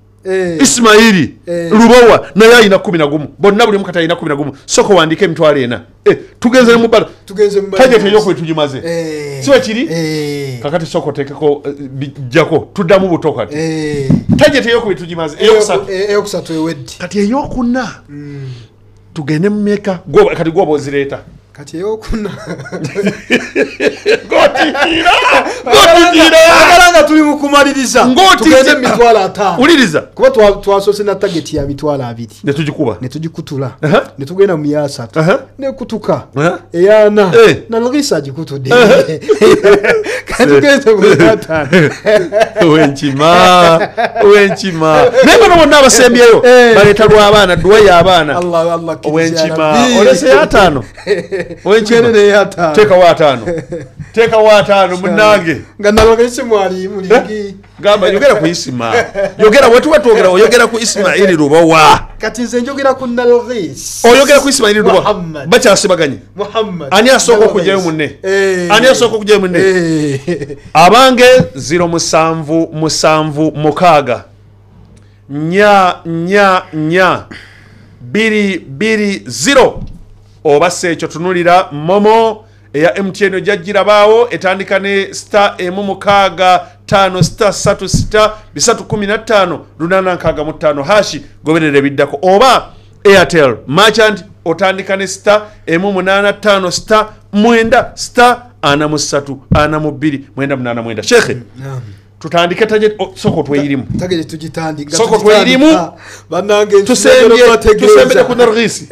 Ismaili Lubowa naye alina 11. Bonna buli mukata alina 11. Soko wandike emitwalo ena. Tugenze mu bala. Tugenze mu bala. Target ey'okubiri tugimaze. Siwe kiri? Kakati soko tekeko bijjako tuddamu buto kati. Target ey'okubiri tugimaze. Eyokusatu. Eyokusatu ewedde. Kati eyokuna. Tugende mu meka kati gwoba ozireeta. Kati eyokuna. Gotiira. Gotiira. Agala nga tuli mu kumaliriza. Tugende mu mitwalo 5. Wuliriza. Kuba twasoose na target ya mitwalo 2. Ne tugikuba. Ne tugikutula. Ne tugenda mu ya 3. Ne kutuka. Eyana. Narghis agikutudde. Kati tugende mu 5. Wenkima. Wenkima. Naye bano bonna abasembyeyo baleeta lw'abaana dduwa y'abaana. Allah Allah. Wenkima. Olese ya 5. Wenkima. Teekawo 5. Teekawo 5 munnange. Nga Narghis mwali mulingi. Gamba yogera ku Isma. Yogera wetuba twogera oyogera ku Ismaili Lubowa. Kati nze njogera ku Narghis. Oyogera ku Ismaili Lubowa. Bakyasibaganye. Muhammad. Ani asooka okujjayo munne? Ani asooka okujjayo munne? Abange 07 7 6 4 4 4 2 2 0. Oba se ekyo tunulira momo eya MTN ojajjirabaawo etandika ne star 6 5 star 3 6 315 865 hashi goberera ebiddako. Oba Airtel merchant otandika ne star 885 star 9 star 43 42 989. Shekhe, tutandike target soko tweyirimu. Target tugitandika. Soko tweyirimu. Bannange tusembye ku Narghis.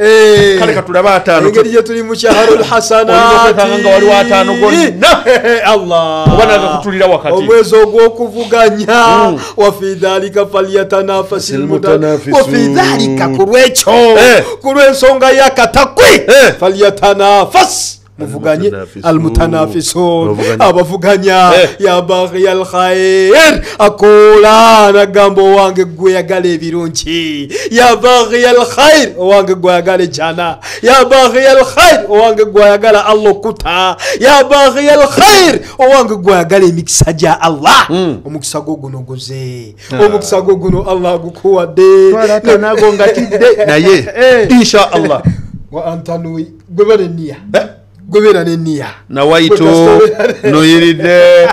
Kale katulaba 5. Engeri gye tuli mu Shahrul Hasanat. Nga waliwo 5 gonna. Allah. Oba naga kutulira wakati. Omwezi ogw'okuvuganya. Wa fi dhalika falyatanafasil mutanafisun. Wa fi dhalika ku lw'ekyo. Ku lw'ensonga y'akatakwi. Falyatanafas. Muvuganye almutanafisun abavuganya ya baghi alkhair akola nagamba owange gwe yagala ebirungi ya baghi alkhair owange gwe yagala jana ya baghi alkhair owange gwe yagala Allah kuta ya baghi alkhair owange gwe yagala emikisa gya Allah. Omukisa gwo guno guze omukisa gwo guno Allah gukuwadde twala nga tidde naye insha Allah wa antanui gwe bale niya gobera neniya nawaito noyiride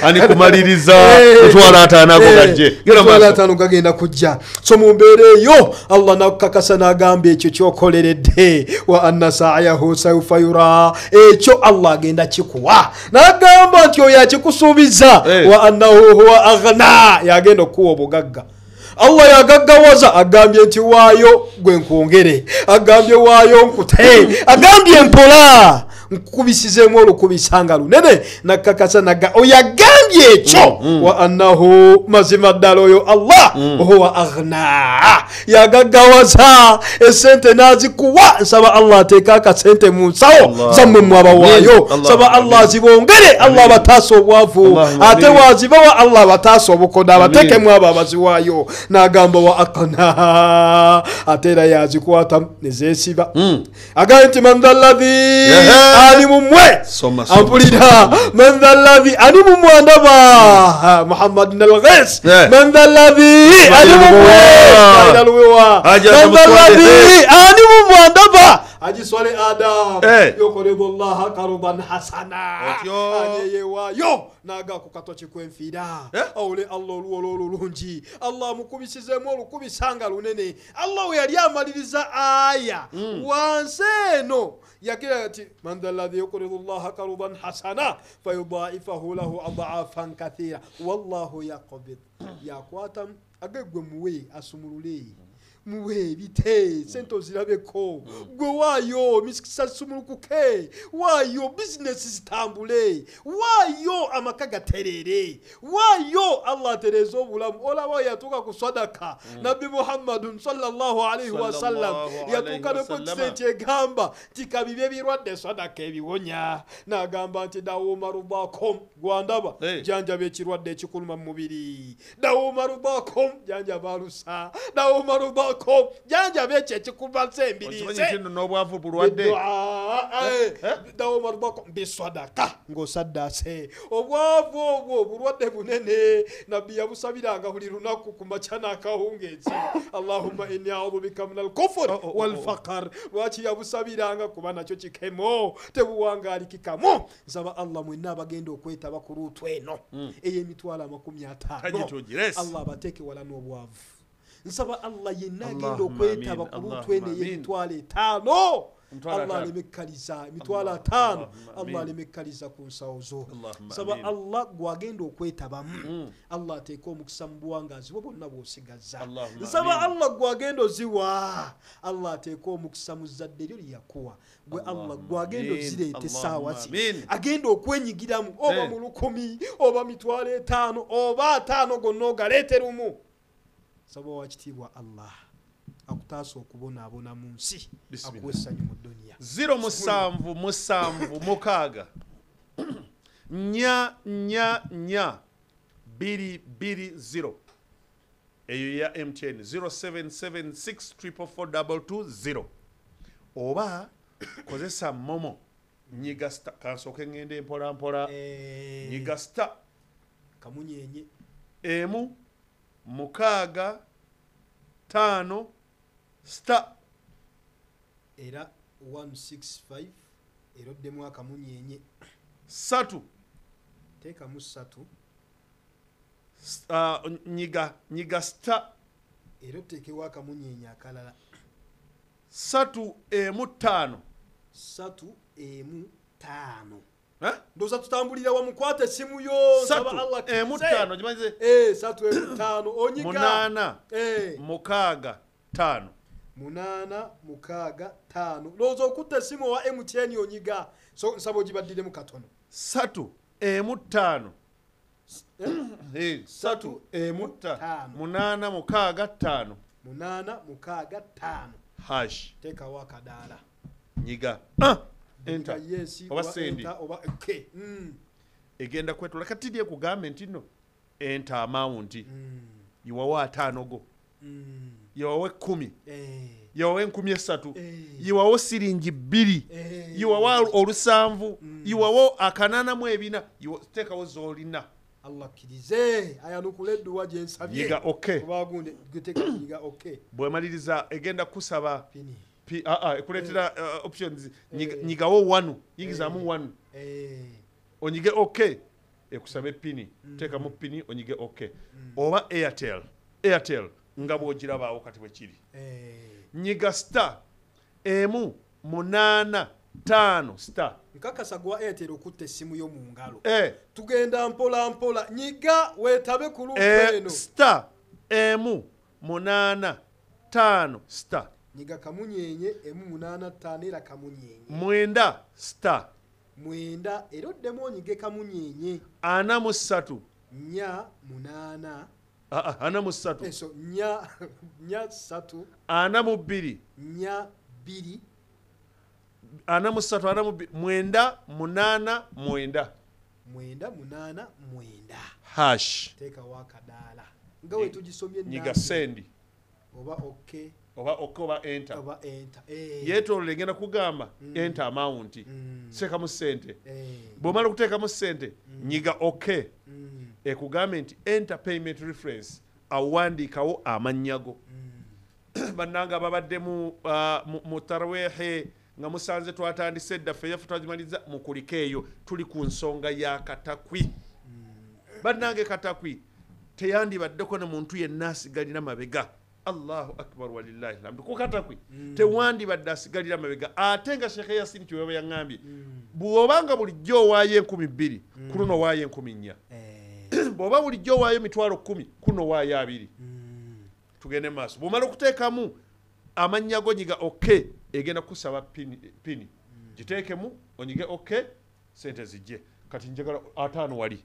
ani kumaliriza otwala 5 ago gajje otwala 5 gagenda kujja. So mu mbeera eyo Allah nakukakasa n'agamba ekyo kyokoleredde wa anna sa'yahu sawfa yura, ekyo Allah agenda kikuwa n'agamba nti oyo akikusuubiza wa annahu huwa aghna, yagenda okuwa obugagga. Allah yagaggawaza agambye nti waayo gwe nkwongere, agambye waayo nkute, agambye mpola nkubisizeemu olukubisanga lunene nakakasa naga oyo agambye ekyo wa annahu mazima ddala oyo Allah huwa aghna, yagaggawaza esente n'azikuwa. Nsaba Allah ateeke akasente mu nsawo zammwe mwabawaayo, nsaba Allah azibongere, Allah abataasa obwavu, ate wazibawa Allah abataasa obukodo, abateekemu abo abaziwaayo. N'agamba wa aqna, ate era yazikwata ne zeesiba. Agambye nti man dha alladhi ani mumwe ampulira man dha alladhi ani mumwe andaba Muhammad Narghis man dha alladhi ani mumwe man dha alladhi ani mumwe andaba ajiswale Adam yukridu Allaha qardan hasana ayeyewayo naga kukatwa kikwenfiira awule Allah oluwolo olulungi Allah mukubisizeemu olukubisanga lunene. Allah we yali amaliriza aya wansi eno yagira ati man dha alladhi yukridu Allaha qardan hasana fayudha'ifahu lahu ad'afan kathira wallahu yaqbid. Yakwata agegwe muwe asumulule Muwe ebite sente ozirabeko gwe waayo misikisa sumulukuke waayo bizinesi zitambule waayo amaka gaterere waayo Allah atereze obulamu. Olaba yatuuka ku sadaka Nabbi Muhammadun sallallahu alaihi wasallam yatuuka ne ku kisenti egamba nti kabibi ebirwadde sadaka ebiwonya n'agamba nti dawumarubakom gwandaba janjaba ekirwadde ekikuluma mu mubiri dawumarubakom janjaba alusa dawumarubakom janjaba ekyo ekikuba embiriize n'obwavu bulwadde dawumarubakom bisadaka ng'osaddaase obwavu obwo obulwadde bunene. Nabbi yabusabiranga buli lunaku ku makya n'akawungeezi Allahumma inni a'udhu bika minal kufri wal faqr. Lwaki yabusabiranga? Kuba nakyo kikemo tebuwangaalikikamu. Nsaba Allah mwenna abagenda okwetaba ku luutu eno ey'emitwalo 50 Allah abateeke wala n'obwavu. Nsaba Allah yenna agenda okwetaba ku luutu eno ey'emitwalo 5 Allah alemekaliza emitwalo 5 Allah alemekaliza ku nsawo zo. Nsaba Allah gwagenda okwetabamu Allah ateeke omukisa mu buwangaazi bwo bwonna bw'osigazza. Nsaba Allah gwagenda oziwa Allah ateeke omukisa mu zzadde lyo lye yakuwa gwe. Allah gwagenda ozireeta essaawa zi agenda okwenyigiramu oba mu 1000 oba 5000 oba 5 gonna ogaleete lumu. Nsaba owakitiibwa Allah akutaasa okubonaabona mu nsi akuwa essanyu mu dduniya. 0 7 7 6 4 4 4 2 2 0 eyo ya MTN 0776 444 220 oba kozesa momo nyiga star kansooke ngende mpola mpola nyiga star kamunyenye 1 6 5 star era 165 era oddemu akamunyenye 3 teekamu 3 nyiga star era oteekewo akamunyenye akalala 3 1 5 3 1 5. Ndowooza tutambulira wamukwata essimu yo. Nsaba Allah 3 1 5 ogimanyize 3 1 5 onyiga 8 6 5 8 6 5. Ndowooza okutta essimu owa MTN onyiga so nsaba ogibaddiremu katono 3 1 5 3 1 5 8 6 5 8 6 5 hash teekawo akadaala nyiga enter yes oba sendi oba okay egenda kwetula kati lye kugambe nti no enter amount iwawo 5 go iwawo 10 iwawo 13 iwawo siringi 2 iwawo olusanvu iwawo 84 teekawo z'olina. Allah kkirize ayanukule edduwa gye nsabye. Nyiga okay kubagunde gweteeka nyiga okay bw'omaliriza egenda kusaba pini ekuleetera options nyigawo 1 yingizaamu 1 onyige okay ekusaba epini teekamu pini onyige okay oba Airtel nga bw'ogirabaawo kati bwe kiri nyiga star 1 8 5 star. Nkakasa gwa Airtel okutta essimu yo mu ngalo tugenda mpola mpola nyiga weetabe ku luutu eno star 1 8 5 star nyiga kamunyenye 1 8 5 era kamunyenye 9 star 9 era oddemu onyige kamunyenye 43 4 8 43 eso 4 4 3 42 4 2 43 42 9 8 9 9 8 9 hash teekawo akadaala nga we tugisomye nyiga sendi oba okay oba okay oba enter oba enter yeetoolola egenda kugamba enter amount teekamu ssente bw'omala okuteekamu ssente nyiga okay ekugambe nti enter payment reference awandiikawo amannya go. Bannange ababadde mu tarwehe nga musanze twatandise edda ffe yaffe twagimaliza mukulike eyo tuli ku nsonga ya katakwi. Bannange katakwi teyandibaddeko ne muntu yenna asigalira mabega. Allahu akbar walillahi alhamdu. Ku katakwi tewandibadde asigalira mabega ate nga Sheikh Yasin kiweba yaŋŋambye bw'obanga bulijjo owaayo 2000 ku luno owaayo 1400 bw'oba bulijjo owaayo 10000 kuno owaayo 2. Tugende maaso. Bw'omala okuteekamu amannya go nyiga okay, egenda kusaba pini. Giteekemu onyige okay, sente zijje. Kati njagala 5 wali.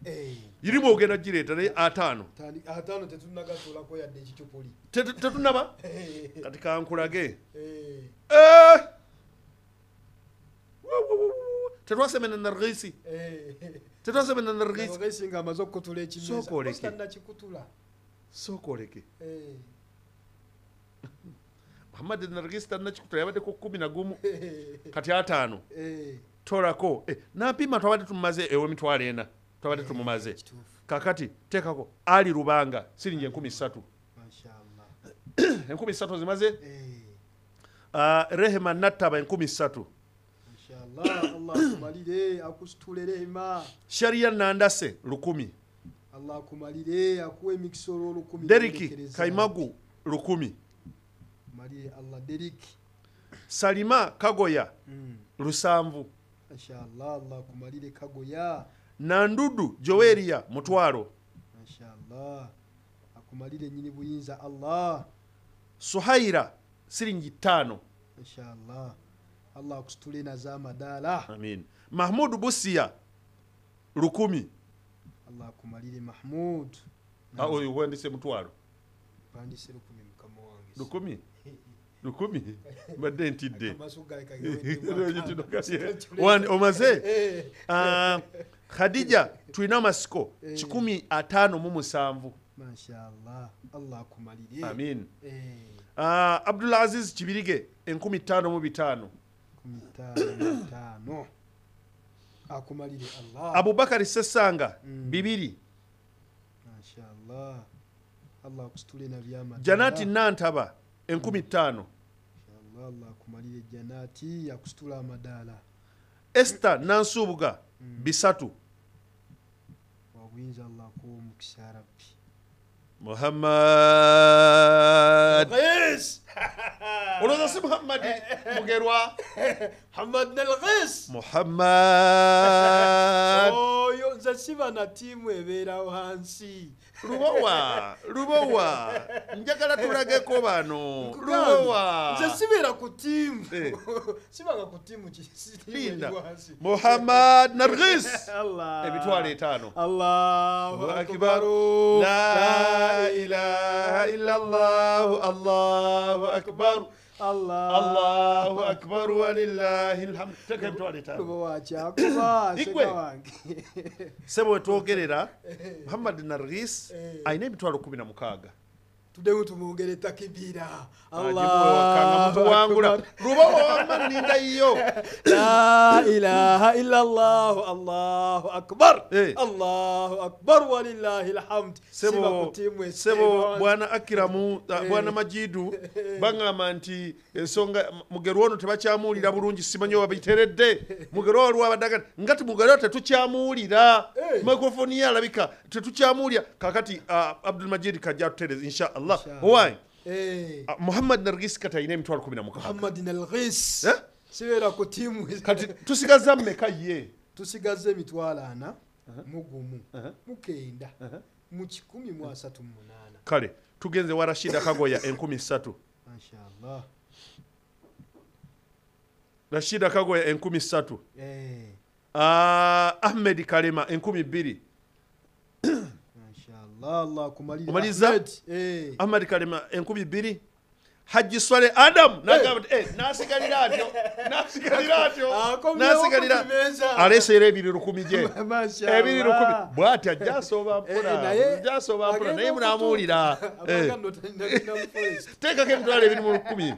Irimu ogenda gireeta naye 5. 5 tetunnagatuulako yadde ekicupuli. Tetunnaba? Kati kankulage. Tetwasemena Nargisi. Tetwasemena Nargisi. Nargisi ng'amaze okukutula ekimeeza. Sooka Tannakikutula. Sooka oleke. Muhammad Nargisi tannakikutula yabaddeko 11. Kati 5. Torako. Nampima twabadde tumumaze emitwalo 4. Twabadde tumumaze. Kakati teekako Ali Rubanga siringi 3,000. Mashallah. 3,000 zimaze? Rehema Nattaba 3,000. Mashallah, Allah akumalire akusitule Rehema. Sharia Nandase 1,000. Allah akumalire akuwe emikisa olw'olukumi. Deriki Kaimagu 1,000. Malire Allah Deriki. Salima Kagoya 7. Mashallah, Allah akumalire Kagoya. Nandudu Joweria 5,000. Mashallah, akumalire nyini buyinza Allah. Suhaira siringi 5. Mashallah, Allah akusitule naza madala. Amin. Mahmud Busia 1,000. Allah akumalire Mahmud. Oyo wandise 5,000. Bandise 1,000 mukama wange. 1,000? 1,000? Mbadde ntidde. Omaze? Khadija tulina amasiko 157. Mashallah, Allah akumalire. Amin. Abdulaziz Kibirige 5,500. 5,500. Akumalire Allah. Abubakari Sesanga 2. Mashallah, Allah akusitule na byama. Janati Nantaba 5,000. Mashallah, Allah akumalire Janati akusitula amadala. Esther Nansubuga 3. Wabuyinza Allah akuwa omukisa Rabbi. Muhammad. Yes. Olowooza si Muhammad Mugerwa? Muhammad Nalghis. Muhammad. Oyo nze siba na ttiimu ebeerawo hansi. Lubowa, Lubowa. Njagala tulageko bano. Lubowa. Nze sibeera ku ttiimu. Sibanga ku ttiimu Linda. Muhammad Nargis. Allah. Emitwalo 5. Allahu akbar. La ilaha illallah. Allahu akbar. Allah. Allahu akbar walillahi alhamd. Teka emitwalo 5. Lubowa kyakuba seka wange. Sebo wetwogerera Muhammad Nargis alina emitwalo 16. Tuddewo tumwongere takibira. Allahu akbar. Lubowa wamma nninda yiyo. La ilaha illallah. Allahu akbar. Allahu akbar walillahi alhamd. Sebo bwana Akiramu, bwana Majidu bangamba nti ensonga Mugerwa ono tebakyamuwulira bulungi, simanyi oba biteredde. Mugerwa waliwo abaddaga ngati Mugerwa tetukyamuwulira. Microphone ye alabika tetukyamuwulira. Kakati Abdul Majid kajja atutereeze insha Allah. Why? Muhammad Nargis kati alina emitwalo 16. Muhammad Nargis. Sibeera ku ttiimu. Kati tusigaza mmeka ye? Tusigaza emitwalo 4 mu 1 mu 9 mu 138. Kale tugenze wa Rashida Kagoya 3,000. Mashallah. Rashida Kagoya 3,000. Ahmed Kalema 2,000. Allah akumalire. Omaliza? Ahmed Kalema 2,000. Haji Swale Adam nasigalira atyo. Nasigalira atyo. Nasigalira. Aleseera 2,000 gye. 2,000. Bw'ati ajja asooba mpola. Ajja asooba mpola naye munaamuwulira. Teekako emitwalo 2,000.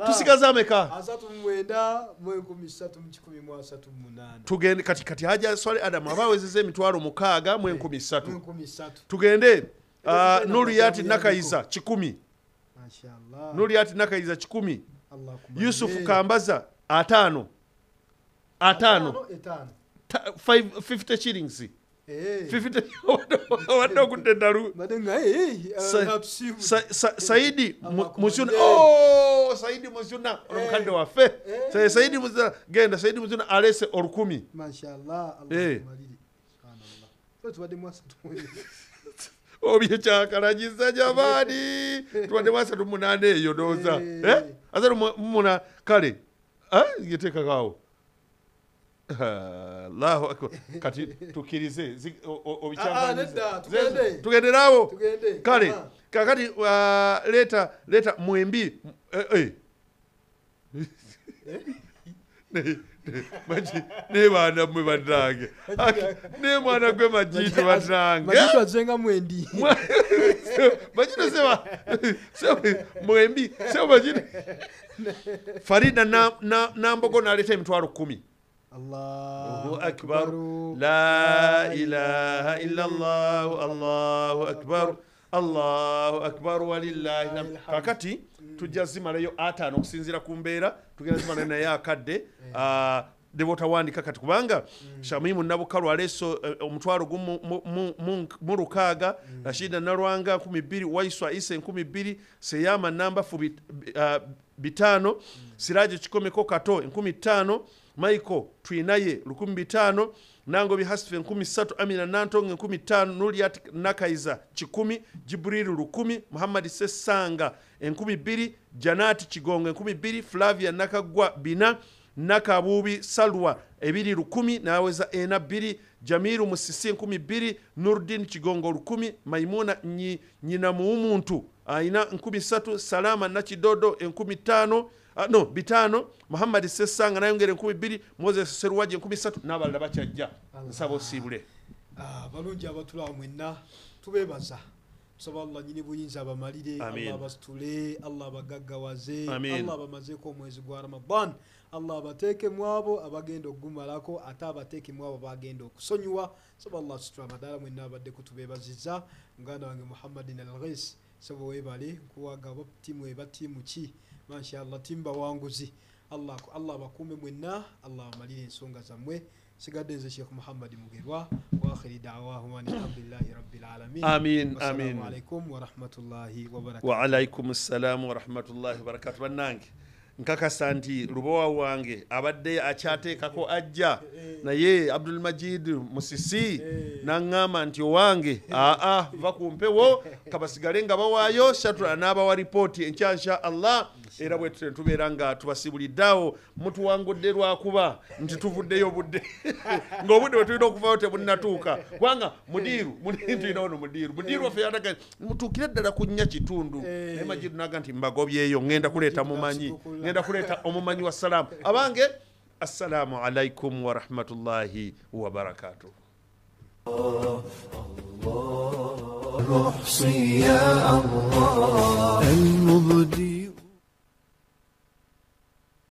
Tusigaza ameka? 39 mu 3,138. Tugende kati Haji Swale Adam aba awezezza emitwalo 6 mu 3,000. Tugende Nuriyati Nakayiza 1,000. Mashallah. Nuriyati Nakayiza 1,000. Yusuf Kambaza 5. 5. 50 shillings. 50 wadde ogudde eddalu. Saidi Muzuna. Oh, Saidi Muzuna ono mukadde waffe. Saidi Muzuna genda Saidi Muzuna alese 1,000. Mashallah. Allah akumalire. Subhanallah. Tubaddemu 3. Obyekyakalanyisa jamani tubadde mu 38 eyo ndowooza 38 kale geteekakaawo Allahu akbar. Kati tukkirize obikyakanyisa tugenderaawo kale kakati leeta mwembi ne baana mmwe bannange ne mwana gwe Majidu bannange Majidu azenga mwendi Majidu sema mwembi sema Majidu Farida Nambogo naleta emitwalo 10. Allahu akbar la ilaha illa Allah Allahu akbar Allahu akbar walillahi. Kakati tujja zimalayo 5 okusinziira ku mbeera tugenda zimalayo naye akadde debotawandika kati kubanga Shamimu Nabukalu aleso omutwalo gumu mu 6 Rashida Nalwanga 12 Waiswa Ise 12 Seyama Nambafu 5 Siraje Kikomeko Kato 15 Michael Twinaye 15 Nango Bihasfe 13 Amina Nantonge 15 Nuliat Nakaiza 10 Jibrilu 10 Muhammad Sesanga 2000 Janati Kigongo 2000 Flavia Nakagwa 4 Nakabubi Salwa 210 naweza 2 Jamiru Musisi 12 Nurdin Kigongo 10 Maimuna nyina muumuntu aina 13 Salama Nachidodo 15 no 5 Muhammad Sesanga nayongere 2000 Moses Seruwaje 13 n'abalala bakyajja nsaba osiibule. Balungi abatulaba mwenna tubeebaza tusaba Allah nnyini buyinza abamalire Allah abasitule Allah abagaggawaze Allah abamazeeko omwezi gwa Ramadan Allah abateeke mu abo abagenda okugumalako ate abateeke mu abo bagenda okusonyiwa. Saba Allah asitule amadaala mwenna abaddeko tubeebazizza. Muganda wange Muhammadin Al-Ghais saba weebale nkuwaga tiimu eba tiimu ki mashallah timba wanguzi. Allah abakuume mwenna Allah amalire ensonga zammwe. Sigadde nze Sheikh Muhammad Mugerwa wa akhiri da'wahum alhamdulillahi rabbil alamin. Amin amin. Assalamu alaykum wa rahmatullahi wa barakatuh. Wa alaykum assalam wa rahmatullahi wa barakatuh. Bannange nkakasa nti Lubowa wange abadde akyateekako ajja naye Abdul Majid Musisi n'aŋŋamba nti owange aa va ku mpewo kabasigale nga bawaayo Shatura n'abawa ripooti enkya insha Allah. Era bwe tubeera nga tubasibuliddeawo mutuwangudde lwakuba nti tuvuddeyo budde ng'obudde bwe tulina okuvaayo tebunnatuuka kubanga mudiiru tulina ono mudiiru waffe yataga mutuukire ddala ku 4.5 naye Majidu n'aga nti mbagobyeyo ŋŋenda kuleeta mumanyi ngenda kuleta omumanyi wa salamu. Abange assalamu alaikum wa rahmatullahi wa barakatuh. Allah المبدي.